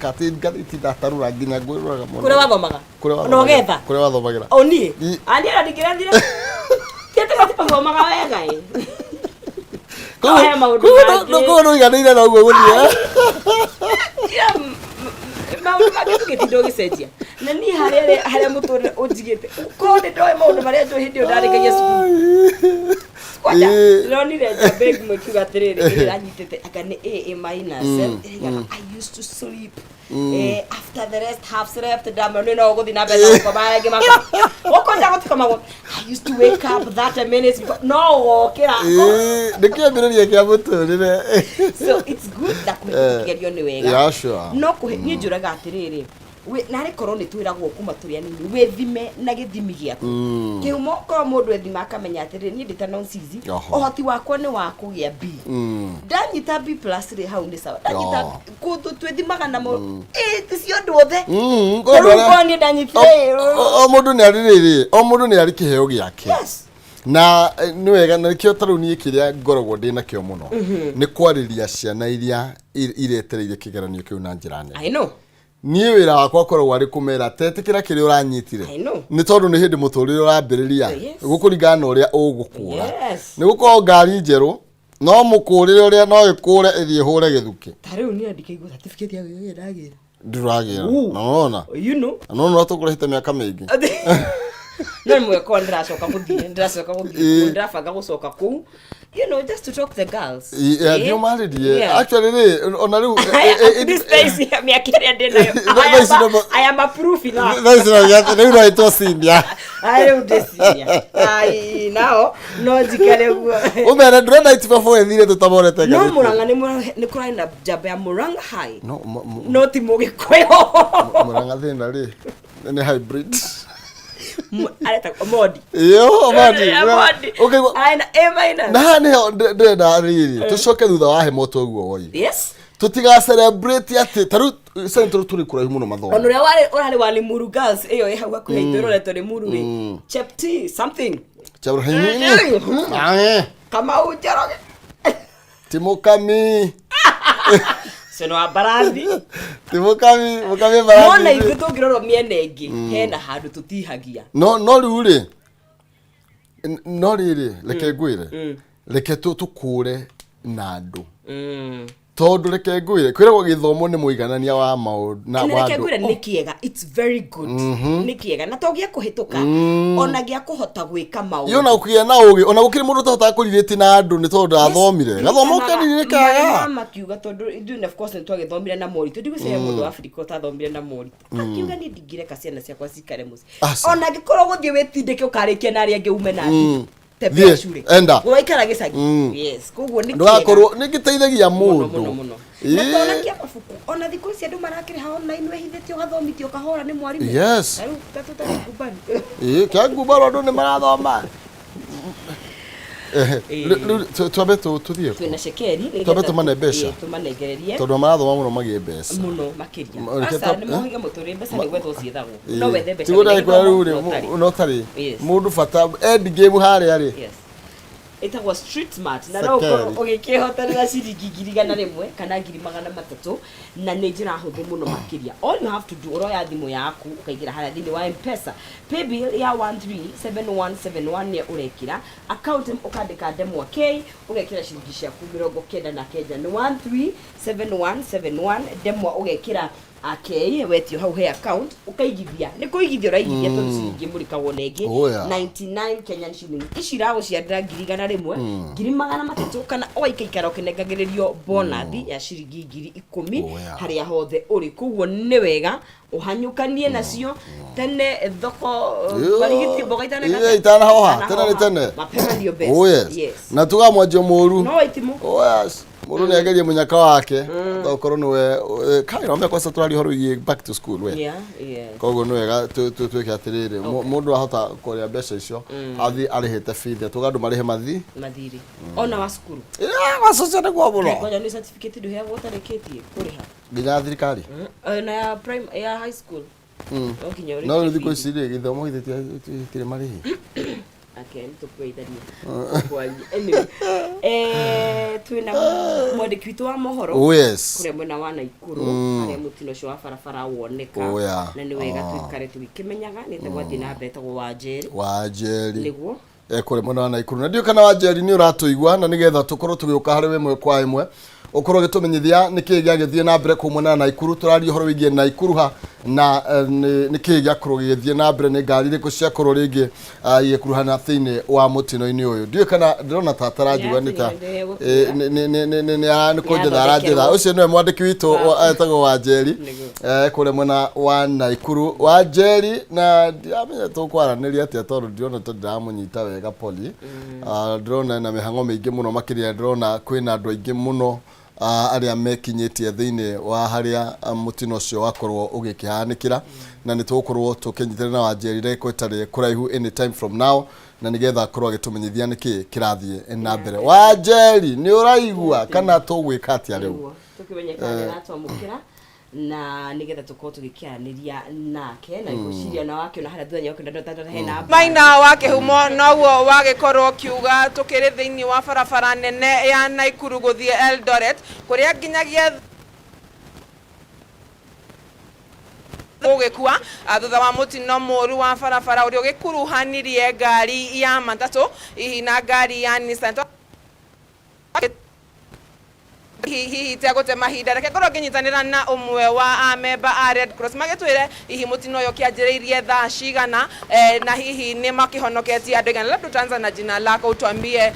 Kati ngathĩti ndatarũra nginya ngwĩrũraga mũno. Kũrĩa wathomaga? Kũrĩa Ona wathomagĩra. ũgetha? Kũrĩa wathomagĩra. O niĩ? Aniĩ ona ndingĩrethire. Ti atĩ matiperformaga wega ĩ. No he maũndũ Koguo mangĩ. koguo nĩũiganĩire na ũguo gũthiĩ. Ira, maũndũ mangĩ tũgĩtinda ũgĩcenjia. Na niĩ harĩa harĩa mũtũrĩre ũnjigĩte. Korwo nĩ ndoĩ maũndũ marĩa njũĩ hĩndĩ ĩyo ndarĩkagia cukuru. Kwanja ndĩronire njamba ĩngĩ ĩkiuga atĩrĩrĩ ĩrĩa ĩranyitĩte anga nĩ A A minus ĩraigaga I used to sleep after the rest have slept ndamera nĩ no ũgũthiĩ na mbere na gũkoma arĩa angĩ makoma gũkũ nja gũtikomagwo I used to wake up 30 minutes before no ũgokĩra. Ĩĩ, nĩ kĩambĩrĩria kĩa mũtũrĩre. So it's good na kũhĩtũka kĩgerio nĩ wega. Yeah, sure. No kũhe niĩ njũraga atĩrĩrĩ, narĩ korwo nĩ twĩragwo kuma tũrĩ anini wĩthime na gĩthimi gĩaku. Kĩhumo korwo mũndũ ethima akamenya atĩrĩrĩ, niĩ ndĩ ta Nonsizi, ũhoti wakwa nĩ wa kũgĩa B. Ndanyita B plus rĩ, hau nĩ sawa. Ndanyita kũndũ twĩthimaga na ĩ ti cio andũ othe. Kwĩ andũ Rĩu arĩa- korwo niĩ ndanyitire O mũndũ nĩ arĩ rĩrĩ, o mũndũ nĩ arĩ kĩheo gĩake. Na nĩ wega na nĩkĩo ta rĩu niĩ kĩrĩa ngoragwo ndĩ nakĩo mũno nĩ kwarĩria ciana iria iretereire kĩgeranio kĩu na njĩra nene. I know. Niĩ wĩra wakwa ũkoragwo arĩ kũmera tetĩkĩra kĩrĩa ũranyitire. I know. Nĩ tondũ nĩ hĩndĩ mũtũrĩre ũrambĩrĩria. Gũkũringana na ũrĩa ũgũkũra. Nĩ gũkorwo ngari njerũ no mũkũrĩre ũrĩa no ĩkũre ĩthiĩ ĩhũre gĩthukĩ. Ta rĩu niĩ ndikĩigua certificate ya gĩkĩ ndagĩra. Ndũragĩra. Na nĩwona? You know. Na nĩwona ũrĩa tũkũrĩhĩte mĩaka mĩingĩ. No nĩ mweka ndĩracoka gũthiĩ, ndĩracoka gũthiĩ kũu, ndĩrabanga gũcoka kũu. Just to talk to the girls. Thiĩ ũmarĩrie. Actually rĩ, ona rĩu At this stage ya mĩaka ĩrĩa ndĩ nayo, Thaa ici I am a proof enough. Thaa ici no rĩu no ĩtwo senior. Ai, rĩu ndĩ senior. Ai, nao no njikare guo. Ũmere ndũrenda itibabo ĩthire tũtamorete No ngathĩti. Murang'a nĩ kũrarĩ na njamba ya Murang'a High. No, No ti Mũgĩkũyũ. Murang'a thĩna rĩ, nĩ hybrid. Aretagwo Omondi. Iyo, Omondi. Omondi. Ũkaigua- Arĩ na A minus. Na haha nĩho ndĩrenda rĩrĩ, tũcoke thutha wa hema ũguo woigire. Tũtiga celebrate atĩ ta rĩu Central tũrĩ kũraihu mũno mathomo. Ona ũrĩa ũrarĩ wa Limuru Girls ĩyo ĩ hau hakuhĩ itũ ĩroretwo Limuru rĩ. Chepti something. Kamau Njoroge. Ti mũkami. Ũcio nĩ wa mbarathi. Ti mũkami, mũkami mbarathi. Mona ithuĩ tũngĩrorwo mĩena ĩngĩ hena handũ tũtihagia. No no rĩu rĩ, no rĩrĩ, reke ngwĩre, reke tũkũre na andũ. Tondũ reke ngwĩre, kwĩragwo gĩthomo nĩ mũiganania wa maũndũ na Na wa reke andũ. ngwĩre nĩ kĩega, it's very good. Nĩ kĩega na to gĩa kũhĩtũka, ona gĩa kũhota gwĩka maũndũ. Iyo na kũgĩa na ũgĩ, ona gũkĩrĩ mũndũ ũtahotaga kũrirĩti na andũ nĩ tondũ ndathomire. Gathomo kanini nĩ kega. Mama akiuga tondũ ithuĩ of course nĩ twagĩthomire na moritũ. Ndigwĩciria mũndũ wa Afrika ũtathomire na moritũ. Akiuga niĩ ndingĩreka ciana ciakwa cikare mũciĩ. Aca. Ona angĩkorwo gũthiĩ wĩtindĩke ũkarĩkia na arĩa angĩ ume na tembea Thiĩ, cure. enda. Waikara gĩcagi. Yes, koguo nĩ kĩega. Ndũgakorwo nĩ gĩteithagia Mũno, mũndũ. mũno, mũno. Na tona kĩa mabuku ona thikũ ici andũ marakĩrĩha online wehithĩtie ũgathomithio ũkahora nĩ mwarimũ. Na rĩu ta tũtarĩ ngumbani. Ĩĩ, kĩa ngumbaro andũ nĩ marathoma. Ehe, rĩu twambe tũthiĩ kũ? Twĩna cekeri nĩgetha Twambe tũmane mbeca. Ĩĩ, tũmanengererie. Tondũ marathoma mũno magĩe mbeca. Mũno makĩria. Reke Aca, nĩ mohiga mũtũrĩre, mbeca nĩ gwethwo ciethagwo. No wethe mbeca Tiguo wĩna ndagĩkwĩra gĩthomo, rĩu rĩ, no ũtarĩ. no ũtarĩ. Mũndũ bata end game harĩa rĩ. Yes. Ĩtagwo Street Smart na no Cekeri. ũkorwo ũgĩkĩhotanĩra ciringi 100,000 kana 300,000 na nĩ njĩra hũthũ mũno makĩria. All you have to do, ũroya thimũ yaku ũkaingĩra harĩa thĩinĩ wa M-Pesa, paybill ya 137171 nĩyo ũrekĩra, account ũkandĩka ndemwa K, ũgekĩra ciringi ciaku 99, nĩ 137171 ndemwa ũgekĩra K, wetio hau he account ũkaigithia, nĩ kũigithia ũraigithia tondũ ciringi ĩmũrĩkagwo na ĩngĩ. Oh, yeah. 99 Kenyan shillings ici iragũciarĩra 100,000, 300,000, kana ũgaikaikara ũkĩnengagĩrĩrio bonathi ya ciringi 10,000 Oh, yeah. harĩa hothe ũrĩ. Koguo nĩ wega ũhanyũkanie nacio tene thoko, Yo. marigiti mboga itaneka Ĩĩ, itanahoha, tene nĩ tene. Mapema ndio best. Oh, yes. Yes. Na tuga mwanjio mũru. No itimũ. Oh, yes. Mũndũ nĩ agerie mũnyaka wake. Tokorwo nĩwe kai no mekwa tũraria ũhoro wĩgiĩ back to school we. Yeah, yes. Koguo nĩ wega twĩke atĩrĩrĩ, mũndũ ahota kũrĩa mbeca icio athiĩ arĩhĩte bithi, tuga andũ marĩhe mathi. Mathirĩ. Ona wa cukuru. Yeah, wacocio nĩguo mũno. Ngoja nĩ certificate ndũheagwo ũtarĩkĩtie kũrĩha. Nginya thirikari. Na ya prime, ya high school. No nginya ũrĩkie No rĩu thikũ bithi. ici rĩ, gĩthomo githĩ gĩtirĩ marĩhi. Ake nĩtũkũgeithania tũkwaria. Anyway, twĩna mwandĩki witũ wa mohoro Oh yes. kũrĩa mwena wa Naikuru, harĩa mũtino ũcio wa barabara woneka. Oh, yeah. Na nĩ wega tũikare tũgĩkĩmenyaga nĩ gwathiĩ na mbere, etagwo Wanjeri. Wanjeri. Nĩguo. Kũrĩa mwena wa Naikuru, na ndiũĩ kana Wanjeri nĩ ũratũigua, na nĩgetha tũkorwo tũgĩũka harĩ we ĩmwe kwa ĩmwe, ũkorwo ũgĩtũmenyithia nĩ kĩĩ gĩagĩthiĩ na mbere kũu mwena wa Naikuru. Tũraria ũhoro wĩgiĩ Naikuru ha na nĩ kĩĩ gĩakorwo gĩgĩthiĩ na mbere, nĩ ngari irĩkũ ciakorwo rĩngĩ igĩkuruhana thĩinĩ wa mũtino-inĩ ũyũ. Ndiũĩ kana ndĩrona ta ataranjigua, nĩ ta nĩ kũnjetha aranjetha. Ũcio nĩwe mwandĩki witũ etagwo Wanjeri. Nĩguo. Kũrĩa mwena wa Naikuru. Wanjeri, na ndiramenya tũkwaranĩria atĩa tondũ ndĩrona ta ndiramũnyita wega poli. Ah, ndĩrona ena mĩhang'o mĩingĩ mũno makĩria, ndĩrona kwĩna andũ aingĩ mũno arĩa mekinyĩtie thĩinĩ wa harĩa mũtino ũcio wakorwo ũgĩkĩhanĩkĩra, na nĩ tũgũkorwo tũkĩnyitanĩra na Wanjeri ndagĩka ĩtarĩ kũraihu, anytime from now, na nĩgetha akorwo agĩtũmenyithia nĩkĩ kĩrathiĩ na mbere. Wanjeri, nĩ ũraigua kana tũgwĩka atĩa rĩu? Nĩguo tũkĩmenye kana nĩ aratwamũkĩra na nigetha tũkorwo tũgĩkĩaranĩria nake, na ngwĩciria ona wakĩona harĩa thutha nĩokĩona hena Maina wa kĩhumo noguo wagĩkorwo ũkiuga, tũkĩrĩ thĩinĩ wa barabara nene ya Naikuru gũthiĩ Eldoret, kũrĩa nginyagia gũgĩkua thutha wa mũtino mũru wa barabara ũrĩa ũgĩkuruhanirie ngari ya matatũ hihi na ngari ya Nissan. Hihi itegũte mahinda, reke ngorwo ngĩnyitanĩra na ũmwe wa amemba a Red Cross magĩtwĩre hihi mũtino ũyũ ũkĩanjĩrĩirie thaa cigana na hihi nĩ makĩhonoketie andũ aigana. Labda utaanza na jina lako, utuambie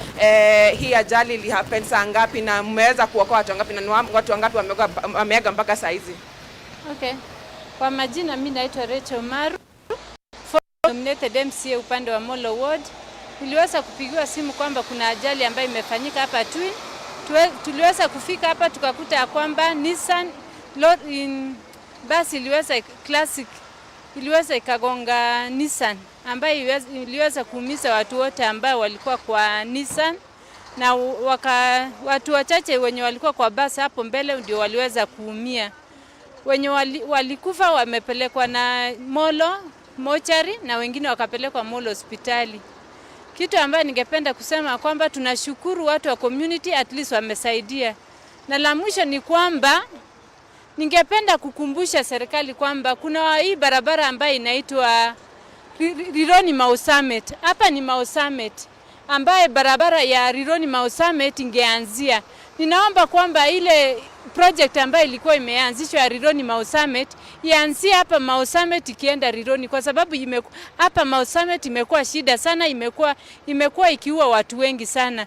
hii ajali ili happen saa ngapi na mmeweza kuokoa watu wangapi na ni watu wangapi wameaga mpaka saa hizi? Okay. Kwa majina mi naitwa Rachel Maru, nominated MCA upande wa Molo Ward. Niliweza kupigiwa simu kwamba kuna ajali ambayo imefanyika hapa Twin. Tuliweza kufika hapa tukakuta ya kwamba Nissan basi iliweza Classic iliweza ikagonga Nissan ambayo iliweza kuumiza watu wote ambao walikuwa kwa Nissan, na watu wachache wenye walikuwa kwa basi hapo mbele ndio waliweza kuumia. Wenye walikufa wamepelekwa na Molo mochari na wengine wakapelekwa Molo hospitali. Kitu ambayo ningependa kusema kwamba tunashukuru watu wa community, at least wamesaidia. Na la mwisho ni kwamba ningependa kukumbusha serikali kwamba kuna hii barabara ambayo inaitwa Rironi Mau Summit. Hapa ni Mau Summit ambaye barabara ya Rironi Mau Summit ingeanzia. Ninaomba kwamba ile project ambayo ilikuwa imeanzishwa ya Rironi Mau Summit ianzie hapa Mau Summit ikienda Rironi, kwa sababu hapa Mau Summit imekuwa shida sana, imekuwa ikiua watu wengi sana.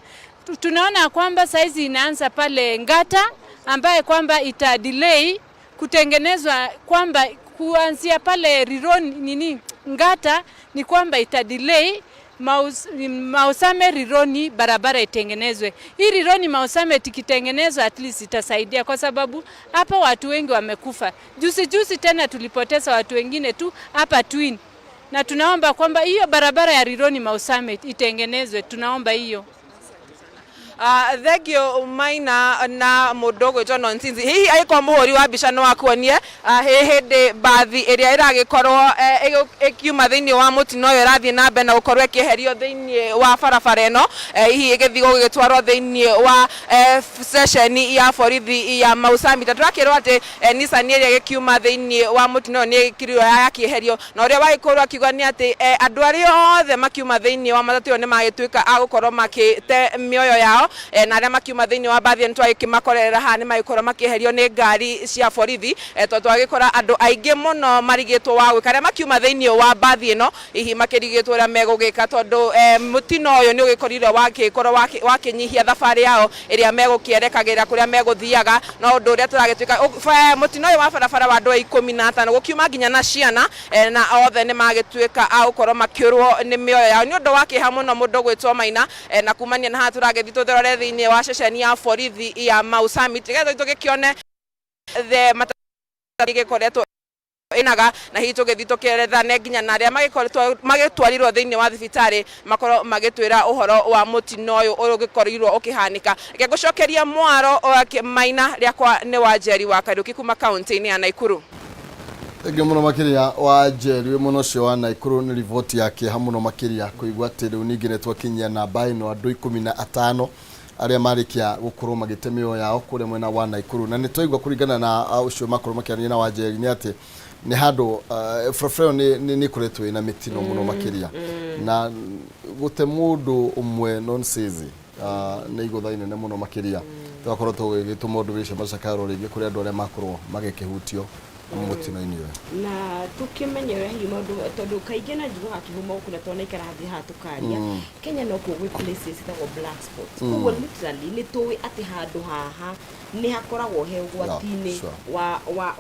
Tunaona kwamba saizi inaanza pale Ngata ambaye kwamba ita delay kutengenezwa, kwamba kuanzia pale Rironi nini Ngata ni kwamba ita delay Mau Summit Rironi barabara itengenezwe. Hii Rironi Mau Summit ikitengenezwa at least itasaidia, kwa sababu hapa watu wengi wamekufa. Juzi juzi tena tulipoteza watu wengine tu hapa Twin. Na tunaomba kwamba hiyo barabara ya Rironi Mau Summit itengenezwe, tunaomba hiyo. Thank you Maina na mũndũ ũgwĩtwo Nonsinzi. Hihi angĩkorwo mũhũri wa mbica no akuonie hĩndĩ mbathi ĩrĩa ĩragĩkorwo ĩkiuma thĩinĩ wa mũtino ũyũ ĩrathiĩ na mbere na gũkorwo ĩkĩeherio thĩinĩ wa barabara ĩno, hihi ĩgĩthiĩ gũgĩtwarwo thĩinĩ wa ceceni ya borithi ya Mau Summit. Tũrakĩrwo atĩ Nissan ĩrĩa ĩgĩkiuma thĩinĩ wa mũtino ũyũ nĩ ĩkĩrirwo yakĩeherio, na ũrĩa wagĩkorwo akiuga nĩ atĩ andũ arĩa othe makiuma thĩinĩ wa matatũ ĩyo nĩ magĩtuĩka a gũkorwo makĩte mĩoyo yao, na arĩa makiuma thĩinĩ wa mbathi ĩno twagĩkĩmakorerera haha nĩ magĩkorwo makĩeherio nĩ ngari cia borithi, tondũ twagĩkora andũ aingĩ mũno marigĩtwo wa gwĩka arĩa makiuma thĩinĩ wa mbathi ĩno hihi makĩrigĩtwo ũrĩa megũgĩka, tondũ mũtino ũyũ nĩ ũgĩkorirwo wakĩkorwo wakĩnyihia thabarĩ yao ĩrĩa megũkĩerekagĩra kũrĩa megũthiaga. No ũndũ ũrĩa tũragĩtuĩka, mũtino ũyũ wa barabara wa andũ a 15 gũkiuma nginya na ciana, na othe nĩ magĩtuĩka a gũkorwo makĩũrwo nĩ mĩoyo yao. Nĩ ũndũ wa kĩeha mũno mũndũ ũgwĩtwo Maina, na kumania na haha tũragĩthiĩ tũtherore thĩinĩ wa ceceni ya borithi ya Mau Summit nĩgetha tũgĩkĩone the gĩkoretwo ĩnaga, na hihi tũgĩthiĩ tũkĩerethane nginya na arĩa magĩkoretwo magĩtwarirwo thĩinĩ wa thibitarĩ makorwo magĩtwĩra ũhoro wa mũtino ũyũ ũgĩkorirwo ũkĩhanĩka. Reke ngũcokeria mwaro Maina, rĩakwa nĩ Wanjeri wa Kariũki kuma kaunti-inĩ ya Naikuru. Thengiũ mũno makĩria wa Njeri wĩ mwena ũcio wa Naikuru nĩ riboti ya kĩeha mũno makĩria kũigua atĩ rĩu ningĩ nĩ twakinyia namba ĩno andũ 15 arĩa marĩkia gũkorwo magĩte mĩoyo yao kũrĩa mwena wa Naikuru na nĩ twaigua kũringana na ũcio makorwo makĩaria na Wanjeri nĩ atĩ nĩ handũ barabara ĩyo nĩ ĩkoretwo ĩna mĩtino mũno makĩria na gũte mũndũ ũmwe nonsense nĩ igũtha inene mũno makĩria tũgakorwo tũgĩgĩtũma ũndũ wĩcio macakayaro rĩngĩ kũrĩ andũ arĩa makorwo magĩkĩhutio mũtino-inĩ ũyũ. Na tũkĩmenye ũrĩa hihi maũndũ, tondũ kaingĩ na njiguaga kĩhumo gũkũ na twanaikara hathi haha tũkaria Kenya no kuo gwĩ places citagwo black spots, koguo literally nĩ tũĩ atĩ handũ haha nĩ hakoragwo he ũgwati-inĩ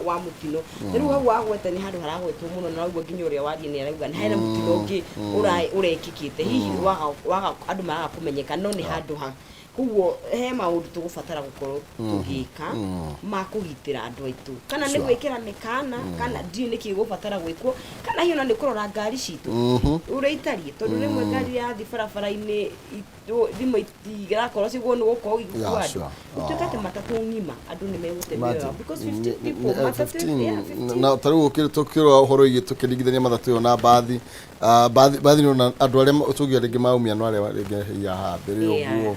wa mũtino. Rĩu hau wagweta nĩ handũ haragwetwo mũno, na ũguo nginya ũrĩa waria nĩ arauga nĩ hena mũtino ũngĩ ũrekĩkĩte hihi waga andũ maraga kũmenyeka, no nĩ handũ ha koguo he maũndũ tũgũbatara gũkorwo tũgĩka ma kũgitĩra andũ aitũ, kana nĩ gwĩkĩra mĩkana, kana ndiũĩ nĩkĩ gũbatara gwĩkwo, kana hihi ona nĩ kũrora ngari citũ ũrĩa itariĩ, tondũ rĩmwe ngari yathiĩ barabara-inĩ thimũ itirakorwo ciguo nĩ gũkorwo igĩkua andũ. Gũtuĩka atĩ matatũ ng'ima andũ nĩ megũte mĩoyo yao because 50 people matatũ, yeah, 15. Na ta rĩu tũkĩrora ũhoro wĩgiĩ tũkĩringithania matatũ ĩyo na mbathi, mbathi nĩ andũ arĩa tũngiuga rĩngĩ maumia no arĩa rĩngĩ ya haha mbere ũguo,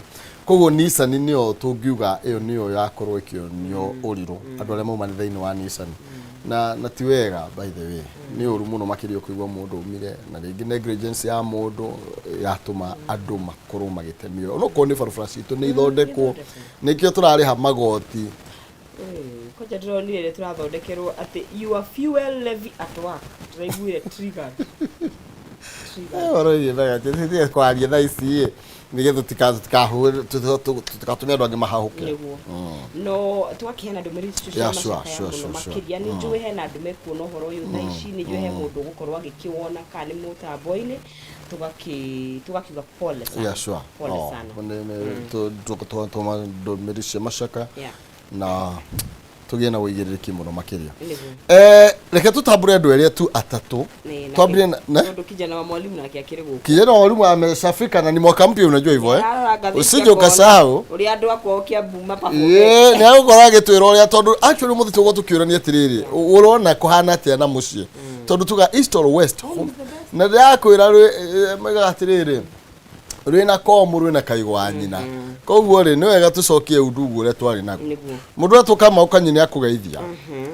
koguo Nissan nĩyo tũngiuga ĩyo nĩyo yakorwo ĩkĩonio ũrirũ andũ arĩa mauma thĩinĩ wa Nissan, na ti wega, by the way, nĩ ũru mũno makĩria kũigua mũndũ umire na rĩngĩ negligence ya mũndũ yatũma andũ makorwo magĩte mĩoyo, onokorwo nĩ barabara citũ nĩ ithondekwo, nĩkĩo tũrarĩha magoti. Kwanja ndĩronire rĩrĩa tũrathondekerwo atĩ your fuel levy at work, ndĩraiguire triggered. Triggered. Ũhoro wĩgiĩ kwaria thaa ici ĩ nĩgetha tũtikatũme andũ angĩ mahahũke. Nĩguo, no twakĩheana ndũmĩrĩri citũ cia macakaya mũno makĩria. Nĩ njũĩ hena andũ mekuona ũhoro ũyũ thaa ici, nĩ njũĩ he mũndũ ũgũkorwo agĩkĩwona kana nĩ mũtambo-inĩ, tugakiuga pole sana. Pole sana. Tũma ndũmĩrĩri cia macaka na tũgĩe na ũigĩrĩrĩki mũno makĩria. Reke tũtambũre andũ erĩ tu atatũ. Tuambie na Tondũ kijana wa mwalimu nake akĩrĩ gũkũ. Kijana wa mwalimu ameshafika na ni mwaka mpya, unajua hivyo, eh? Arora ngathĩti Usije akona ukasahau. Ũrĩa andũ akwa Kiambu maperformete. Ĩĩ, nĩ agũkorwo agĩtwĩra ũrĩa, tondũ actually ũmũthĩ tũgũkorwo tũkĩũrania atĩrĩrĩ, ũrona kũhana atĩa na mũciĩ, tondũ tuga east or west, na ndĩrakwĩra maugaga atĩrĩrĩ, rwĩna komu rwĩna kaigũ wa nyina, koguo rĩ nĩ wega tũcokie undugu ũrĩa twarĩ naguo. Mũndũ ũrĩa tũkama ũkanyi nĩ akũgeithia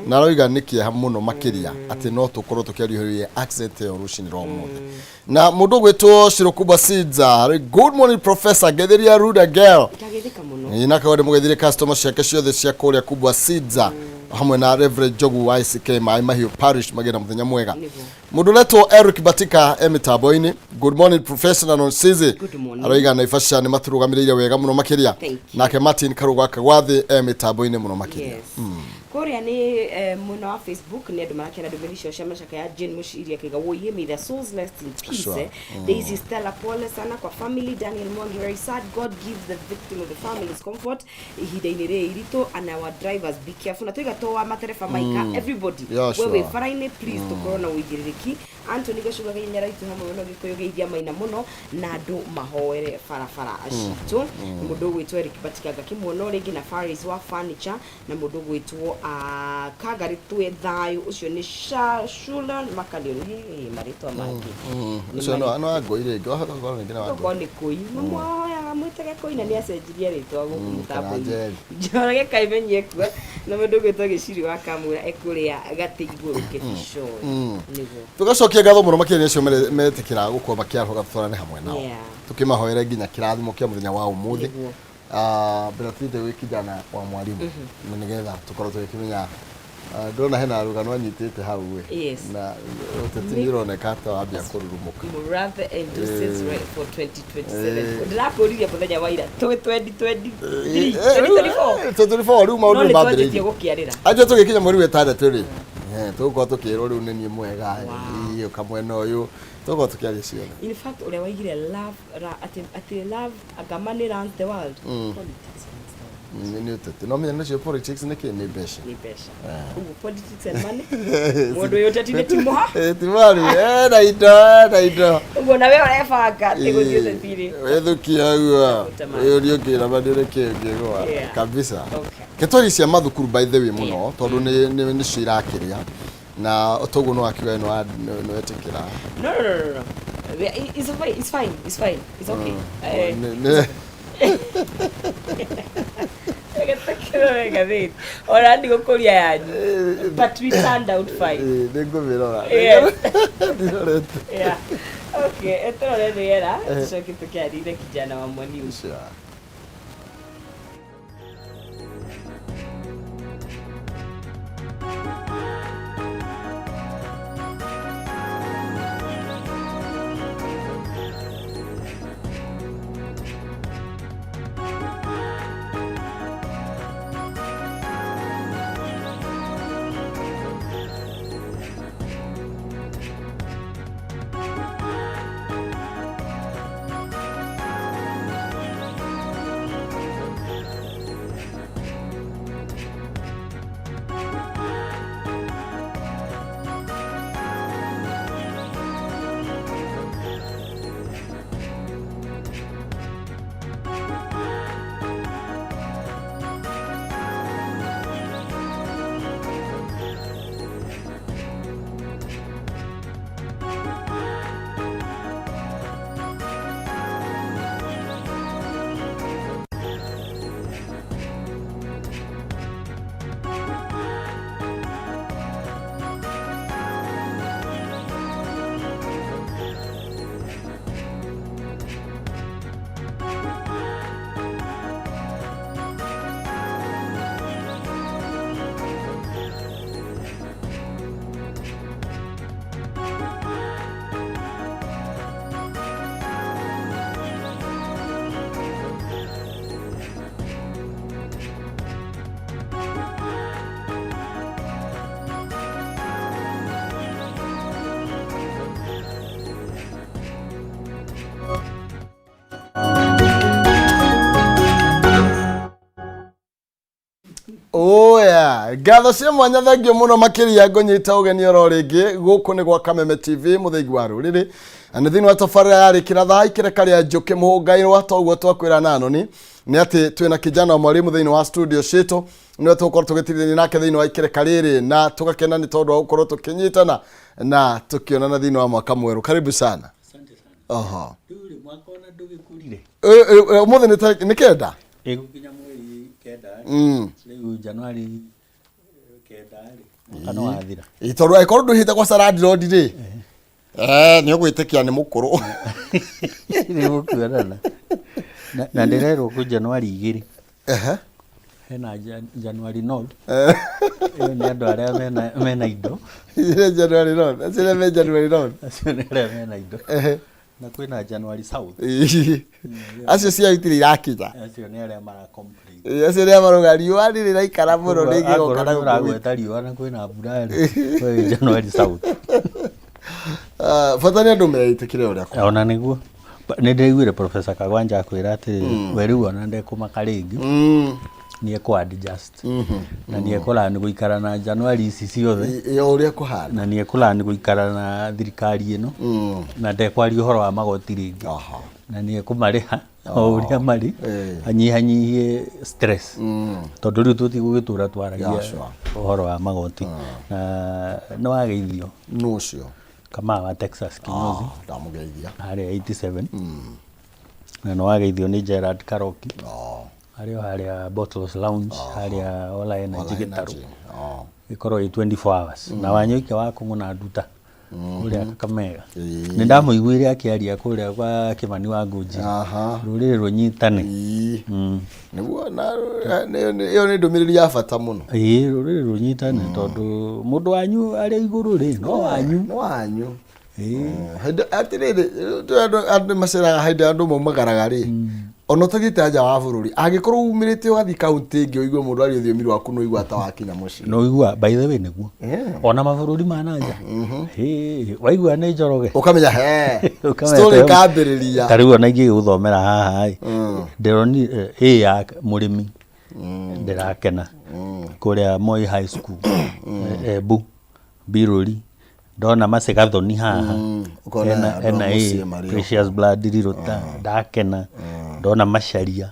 na aroiga nĩ kĩeha mũno makĩria atĩ no tũkorwo tũkĩaria ũhoro wĩgiĩ accident ĩyo rũcinĩ rwa ũmũthĩ. Na mũndũ ũgwĩtwo Shirokuba Sidza, "Good morning professor, ngetheria Ruda girl." Ndagĩthĩka mũno. Ĩ, na kawa ndĩmũgeithire customer ciake ciothe cia kũrĩa Kubwa Sidza hamwe na Reverend Njogu wa ICK Maĩ Mahiũ Parish, magĩe na mũthenya mwega. Mũndũ ũretwo Eric Batika e mĩtambo-inĩ, "Good morning professor na Nonsizi." Good morning. Aroiga Naivasha nĩ matũrũgamĩrĩire wega mũno makĩria. Thank you. Nake Martin Karuga Kagwathĩ e mĩtambo-inĩ mũno makĩria. Yes. Kũrĩa nĩ mwena wa Facebook nĩ andũ marakena ndũmĩrĩri icio cia macaka ya Jane Mũciri akiuga, "Woiye, may their souls rest in peace." Daisy Stella, pole sana kwa family. Daniel Mwangi, very sad, God give the victim of the families comfort ihinda-inĩ rĩrĩ iritũ, and our drivers, be careful. Na tuiga to wa matereba maika, everybody, we wĩ bara-inĩ, please tũkorwo na ũigĩrĩrĩki. Anthony Gacuga Kĩnyara itũ hamwe na Gĩkũyũ, geithia Maina mũno na andũ mahoere barabara citũ. Mũndũ ũgwĩtwo Eric Batika ngakĩmuona o rĩngĩ, na Faris wa furniture, na mũndũ ũgwĩtwo Kangari twĩ thayũ, ũcio nĩ Shulan Makalion. Hey, marĩtwa mangĩ. Nĩ Ũcio no wangũi rĩngĩ, wahota gũkorwo rĩngĩ nĩ wangũi. Okorwo nĩ kũi mamwoyaga mwĩtage kũi, na nĩ acenjirie rĩtwa gũkũ Kana mũtambo-inĩ. Njeri. Njoroge kaimenyi ekua, na mũndũ ũgwĩtwo Gĩciri wa Kamũra ekũrĩa gatĩ igũrũ Kĩbicoi nĩguo. Tũgacokia ngatho mũno makĩria nĩ acio metĩkĩra gũkorwo makĩarũga tũtwarane hamwe nao tũkĩmahoere nginya kĩrathimo kĩa mũthenya wa ũmũthĩ. Mbere tũthiĩte gwĩ kijana wa mwalimu na nĩgetha tũkorwo tũgĩkĩmenya, ndĩrona hena rũgano anyitĩte hau ĩ na ũteti nĩ ũroneka ta wambia kũrurumũka. Murathe endorses right for 2027. Ndĩrakũririe mũthenya wa ira twĩ 2023, 2024. 2024 rĩu No maũndũ nĩ nĩ twanjĩtie mambĩrĩirie. gũkĩarĩra. Anjia tũgĩkinya mweri wa ĩtandatũ rĩ, tũgũkorwo tũkĩrwo rĩu nĩ niĩ mwega ĩ, ũka mwena ũyũ tũgũkorwo tũkĩaria ciothe. In fact, ũrĩa waigire love atĩ love anga money runs the world, politics runs the world. Nĩ ũteti no menya nĩcio politics nĩ kĩ, nĩ mbeca. Nĩ mbeca. Ũguo politics and money, mũndũ ũyũ ũteti nĩ timoha. Timari ena indo, ena indo. Ũguo nawe ũrebanga atĩ gũthiĩ ũteti-rĩ. Wĩthukia ũguo. Gũtema. Wĩũrie ũkĩra ma nĩ ũrĩkĩ ũngĩgũa kabisa. Ketwari cia mathukuru, by the way, mũno tondũ nĩcio irakĩrĩa. Na toguo nĩ wakiuga nĩ wetĩkĩra. No, no, no, no, no. It's fine, it's fine, it's fine, it's okay. Gĩtĩkĩro ngathĩti ona ndigũkũria yanyu, but we turned out fine. Nĩ ngũmĩrora. Yes. Ndirorete. Yeah. Okay, tũrore rĩera, tũcoke tũkĩarĩire kijana wa mwalimu. Sure. Oya, ngatho cia mwanya, thengio mũno makĩria. Ngũnyita ũgeni oro rĩngĩ gũkũ nĩ gwa Kameme TV, mũthingi wa rũrĩrĩ, na nĩ thĩinĩ wa tabarĩra ya rĩkĩra thaa ikĩreka rĩa njũkĩ mũhũngairwa. Toguo twakwĩra nanoni nĩ atĩ twĩna kijana wa mwalimu thĩinĩ wa studio citũ, nĩwe tũgũkorwo tũgĩtirithania nake thĩinĩ wa ikĩreka rĩrĩ, na tũgakena nĩ tondũ wa gũkorwo tũkĩnyitana na tũkĩonana thĩinĩ wa mwaka mwerũ. Karibu sana. Asante sana. Oho. Rĩu rĩ, mwaka ona ndũgĩkũrire. Ũmũthĩ nĩ tarĩki nĩ 9. Ĩgũkinya mweri 9 rĩ. Rĩu Januari 9 rĩ, mwaka nĩ wathira. Ĩ, tondũ angĩkorwo ndũhĩte kwa Saradi Road rĩ, nĩ ũgwĩtĩkia nĩ mũkũrũ. Nĩ gũkuonana. Na ndĩrerwo kwĩ Januari 2. Hena Januari North. Ĩyo nĩ andũ arĩa mena indo. Ile January Road, acio me January Road. Acio nĩ arĩa mena indo. Na kwĩna January South. Ĩ, acio cia itirĩ irakinya. Acio nĩ arĩa mara complain. Ĩ, acio nĩa marauga riũa rĩrĩ raikara mũno rĩngĩ Akorwo goka na nĩ gũkũ. ũragweta riũa na kwĩna mbura rĩ, we wĩ January South. Ah, bata nĩ andũ meĩtĩkĩre ũrĩa kũhana. Ona nĩguo nĩ ndĩraiguire Professor Kagwanja akwĩra atĩ we rĩu ona ndekũmaka rĩngĩ, nĩ ekũ adjust na nĩ ekũlearn gũikara na January ici ciothe. Ĩ, o ũrĩa kũhana. Na nĩ ekũlearn gũikara na thirikari ĩno na ndekwaria ũhoro wa magoti rĩngĩ, na nĩ ekũmarĩha o ũrĩa marĩ, anyihanyihie stress, tondũ rĩu tũtigũgĩtũra twaragia Yeah, sure. ũhoro wa magoti. Na nĩ wageithio. Nũ ũcio? Kamaa wa Texas Kinyozi. Ah, ndamũgeithia. Harĩa 87, na nĩ wageithio nĩ Gerard Karoki, arĩ o harĩa Bottles Lounge, harĩa Ola Energy Ola Gĩtarũ. Energy. Oh. Ĩkorwo ĩ 24 hours na Wanyoike wa kũng'ũna nduta kũrĩa Kakamega, Ĩĩ. nĩ ndamũiguire akĩaria kũrĩa kwa Kĩmani wa Ngũnji, rũrĩrĩ rũnyitane. Ĩĩ. Nĩguo na ĩyo nĩ ndũmĩrĩri ya bata mũno. Ĩĩ, rũrĩrĩ rũnyitane, tondũ mũndũ wanyu arĩ igũrũ rĩ, no wanyu. No wanyu. Ĩĩ. Hĩndĩ atĩrĩrĩ, tũrĩ andũ maceraga, hĩndĩ andũ maumagaraga rĩ, ona ũtathiĩte nja wa bũrũri, angĩkorwo umĩrĩte ũgathiĩ kaunti ĩngĩ, ũigue mũndũ aria rũthiomi rwaku, nĩ ũigua ta wakinya mũciĩ. No igua, by the way, nĩguo ona mabũrũri ma nanja. Hĩ, waigua nĩ Njoroge, ũkamenya he ũkamenya story ta ĩkambĩrĩria. Rĩu ona ingĩgũthomera haha ĩ, ndĩronire ĩ ya mũrĩmi, ndĩrakena kũrĩa Moi High School, Embu Mbirũri, ndona Macigathoni haha, Ũkona ena andũ a ena mũciĩ ĩ marĩ o. Precious Blood Rirũta, ndakena ndona Macharia,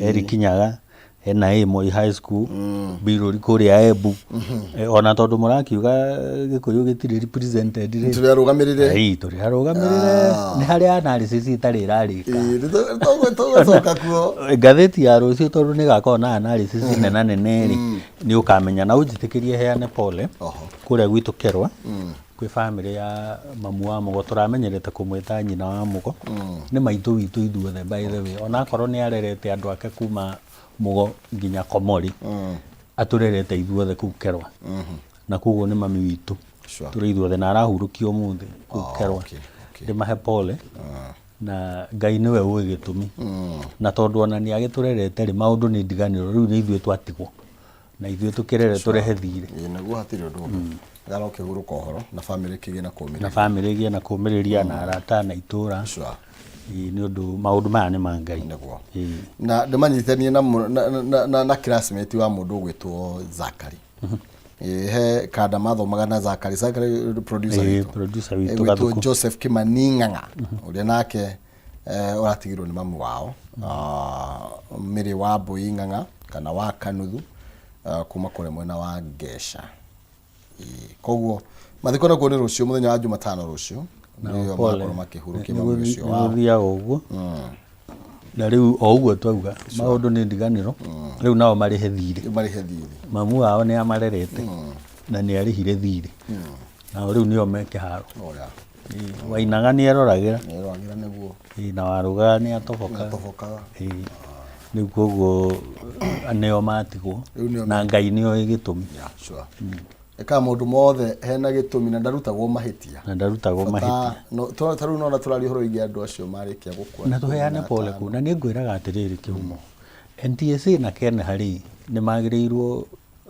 Eric Nyaga. Hena ĩ Moi High School, Mbirũri kũrĩa Embu. Ona tondũ mũrakiuga Gĩkũyũ gĩtirĩ represented rĩ. Tũrĩ arũgamĩrĩre. Ĩĩ, tũrĩ arũgamĩrĩre. Nĩ harĩa analysis ĩtarĩ ĩrarĩka. Ĩĩ, tũgũcoka kuo. Ngathĩti ya rũciũ tondũ nĩ ĩgakorwo na analysis nena nene rĩ, nĩ ũkamenya. Na ũnjĩtĩkĩrie heane pole kũrĩa gwitũ Kerwa. Kwĩ bamĩrĩ ya mamu wa Mũgo, tũramenyerete kũmwĩta nyina wa Mũgo, nĩ maitũ witũ ithuothe by the way, onakorwo nĩ arerete andũ ake kuma Mũgo nginya Komori, atũrerete ithuothe kũu Kerwa, na koguo nĩ mami witũ tũrĩ ithuothe, na arahurũkio ũmũthĩ kũu Kerwa. Ndĩmahe pole, na Ngai nĩwe ũĩ gĩtũmi, na tondũ ona nĩ agĩtũrerete rĩ, maũndũ nĩ ndiganĩro, rĩu nĩ ithuĩ twatigwo. Na ithuĩ tũkĩrere tũrehe thirĩ. Ĩĩ nĩguo, hatirĩ ũndũ ũngĩ. Gara ũkĩhurũka ũhoro na bamĩrĩ ĩkĩgĩe na kũũmĩrĩria. Na bamĩrĩ ĩgĩe na kũũmĩrĩria na arata na itũra. Ĩĩ, nĩ ũndũ maũndũ maya nĩ ma Ngai. Nĩguo. Ĩĩ. Na ndĩmanyitithanie na mũ- na, na, na, na classmate wa mũndũ ũgwĩtwo Zakari. Ĩĩ, he kanda mathomaga na Zakari. Zakari producer Ĩĩ, witũ. producer witũ Ĩgwĩtwo Gathuku. Joseph Kimani Ng'ang'a ũrĩa nake ũratigirwo nĩ mamu wao, ah, Mĩrĩ wa Mbũi Ng'ang'a kana wa Kanuthu, kuma kũrĩa mwena wa Ngeca. Ĩĩ, koguo mathiko nakuo nĩ rũciũ mũthenya wa Jumatano rũciũ nĩo Pole. magakorwo makĩhurũkia mami ũcio wao. Nĩgũthiaga ũguo, na rĩu o ũguo twauga maũndũ nĩ ndiganĩro, rĩu nao marĩhe thirĩ. Marĩhe thirĩ. Mamu wao nĩ amarerete na nĩ arĩhire thirĩ, nao rĩu nĩo me kĩharo. Oya. Ĩĩ, wainaga nĩ eroragĩra. Nĩeroragĩra nĩguo. Ĩĩ, na warugaga nĩ atobokaga. Atobokaga. Ĩĩ. Rĩu koguo nĩo matigwo. Rĩu nĩo na Ngai nĩoĩ gĩtũmi. Yeah, sure. Ekaga maũndũ mothe hena gĩtũmi na ndarutagwo mahĩtia. Na ndarutagwo mahĩtia. No, ta rĩu nona tũraria ũhoro wĩgiĩ andũ acio marĩkia gũkua. Na tũheane pole kũu, na nĩ ngwĩraga atĩrĩrĩ kĩhumo, NTSA na KENHA rĩ, nĩ magĩrĩirwo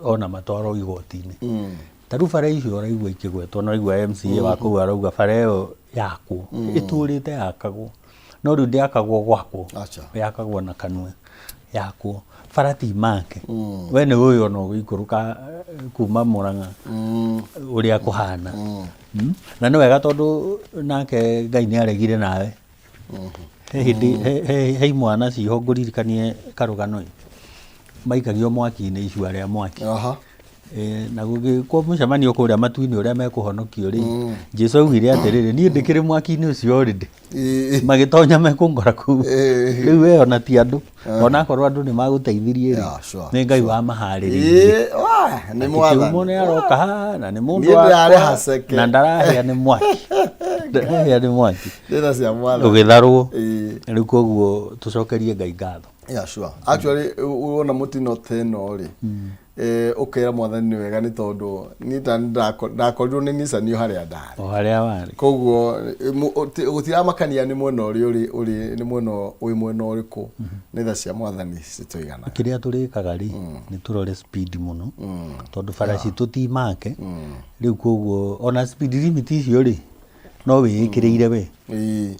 ona matwarwo igoti-inĩ. Ta rĩu bara icio ũraigua ikĩgwetwo, na ũraigua MCA wa kũu arauga bara ĩyo yakwo, ĩtũrĩte yakagwo, no rĩu ndĩakagwo gwakwo, Acha. yakagwo na kanua, yakwo bara ti make. We nĩ ũĩ ona ũgĩikũrũka kuma Mũrang'a ũrĩa kũhana. Na nĩ wega tondũ nake Ngai nĩ aregire nawe. He hĩndĩ he imwana ciho ngũririkanie karũgano ĩ, maikagio mwaki-inĩ icua rĩa mwaki. Na gũgĩkwo mũcemanio kũrĩa matu-inĩ ũrĩa mekũhonokio rĩ, Jesu augire atĩrĩrĩ, niĩ ndĩkĩrĩ mwaki-inĩ ũcio already. Magĩtonya mekũngora kũu. Rĩu we ona ti andũ, onakorwo andũ nĩ magũteithirie rĩ, Yeah, sure, nĩ Ngai wamaharĩrĩirie. Ĩĩ, wa, nĩ Atĩ mwathani. kĩhumo nĩ aroka haha na nĩ mũndũ Niĩ ndĩrarĩha wakwa, ceke. na ndarahĩa nĩ mwaki. Ndarahĩa nĩ mwaki. Ndĩna cia mwathani. Ũgĩtharwo. Ĩĩ. Rĩu koguo tũcokerie Ngai ngatho. Yeah, sure. Actually, wona mũtino ta ĩno rĩ, ũkera mwathani nĩ wega, nĩ tondũ niĩ ta ndakorirwo nĩ Nissan o harĩa ndarĩ. O harĩa warĩ. Koguo gũtiramakania nĩ mwena ũrĩa ũrĩ ũrĩ nĩ mwena wĩ mwena ũrĩkũ, nĩ tha cia mwathani citũiganaga. Kĩrĩa tũrĩkaga rĩ, nĩ tũrore speed mũno, tondũ bara citũ ti make. Rĩu koguo ona speed limit icio rĩ, no wĩĩkĩrĩire we.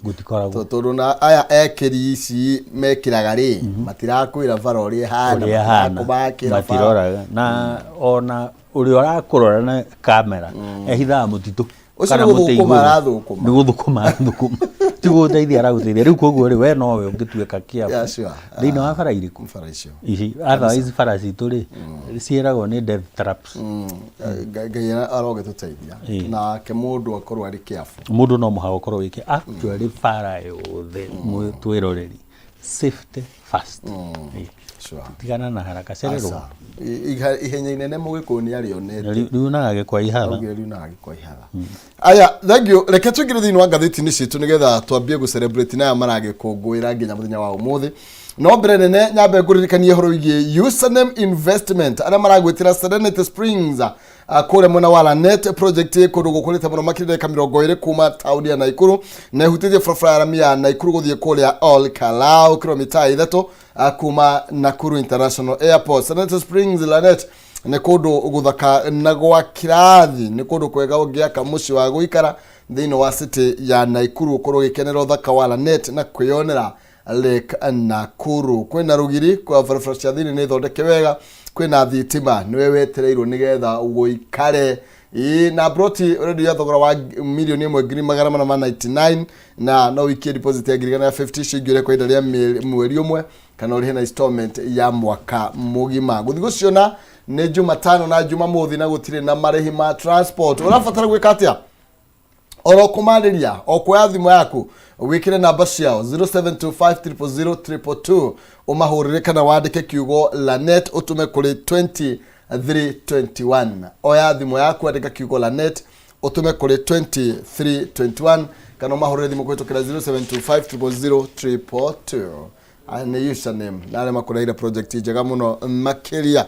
Gũtikoragwo. Tondũ na aya ekĩri ici mekĩraga rĩ, matirakwĩra bara ũrĩa ĩhana, ũrĩa ĩhana, matirakũmakĩra bara. Matiroraga, na ona ũrĩa ũrakũrora na kamera ehithaga mũtitũ Ũcio kana nĩ mũtĩ gũthũkũma igũrũ. arathũkũma. Nĩ gũthũkũma arathũkũma, ti gũgũteithia aragũteithia. Rĩu koguo rĩ, we nowe ũngĩtuĩka kĩabu Yeah, sure. thĩinĩ wa bara irĩkũ Bara icio. Ici otherwise bara citũ rĩ, ciĩragwo nĩ death traps. Ngai arogĩtũteithia nake mũndũ akorwo arĩ careful. Mũndũ no mũhaka ũkorwo wĩke actually bara yothe twĩroreri safety first. Sure. Tigana na haraka, cererwo. Aca. Ihenya inene mũgĩkũyũ nĩ arĩonete. Riunaga gĩkwa ihatha. Augire riunaga gĩkwa ihatha. Aya, thank you. Reke tũingĩre thĩinĩ wa ngathĩti-inĩ citũ nĩgetha twambie gũ-celebrate na aya maragĩkũngũĩra nginya mũthenya wa ũmũthĩ. No mbere nene nyambe ngũririkanie ũhoro wĩgiĩ Username Investment arĩa maragwĩtĩra Serenity Springs, kũrĩa mwena wa Lanet project, kũndũ gũkũrĩte mũno makĩria ndagĩka 20 kuma taũni ya Naikuru, na ĩhutĩtie barabara ya rami ya Naikuru gũthiĩ kũrĩa Ol Kalou, kilomita 3 kuma Nakuru International Airport. Serenity Springs Lanet nĩ kũndũ gũthaka na gwa kĩrathi, nĩ kũndũ kwega ũngĩaka mũciĩ wa gũikara thĩinĩ wa city ya Naikuru, ũkorwo ũgĩkenera ũthaka wa Lanet na kwĩyonera Lake Nakuru. Kwĩna rũgiri kwa barabara cia thĩinĩ nĩ thondeke wega, kwĩna thitima, nĩwe wetereirwo nĩgetha ũikare. Ĩĩ, na broti ũrendio ya thogora wa 1,499,000, na no wikie deposit ya 150,000 icio ingĩ ũrĩa kwa ihinda rĩa mweri ũmwe. Kana ũrĩhe na installment ya mwaka mũgima. Gũthiĩ gũciona nĩ Jumatano na Jumamothi na gũtirĩ na marĩhi ma transport. Ũrabatara gwĩka atĩa? Oro kũmarĩria o kuoya thimũ yaku wĩkĩre namba ciao 0725000222, ũmahũrĩre kana wandĩke kiugo Lanet ũtũme kũrĩ 2321. Oya thimũ yaku, andĩka kiugo Lanet ũtũme kũrĩ 2321 kana ũmahũrĩre thimũ kũhĩtũkĩra 0725000222. Aya nĩ username na arĩa makũreire project njega mũno makĩria.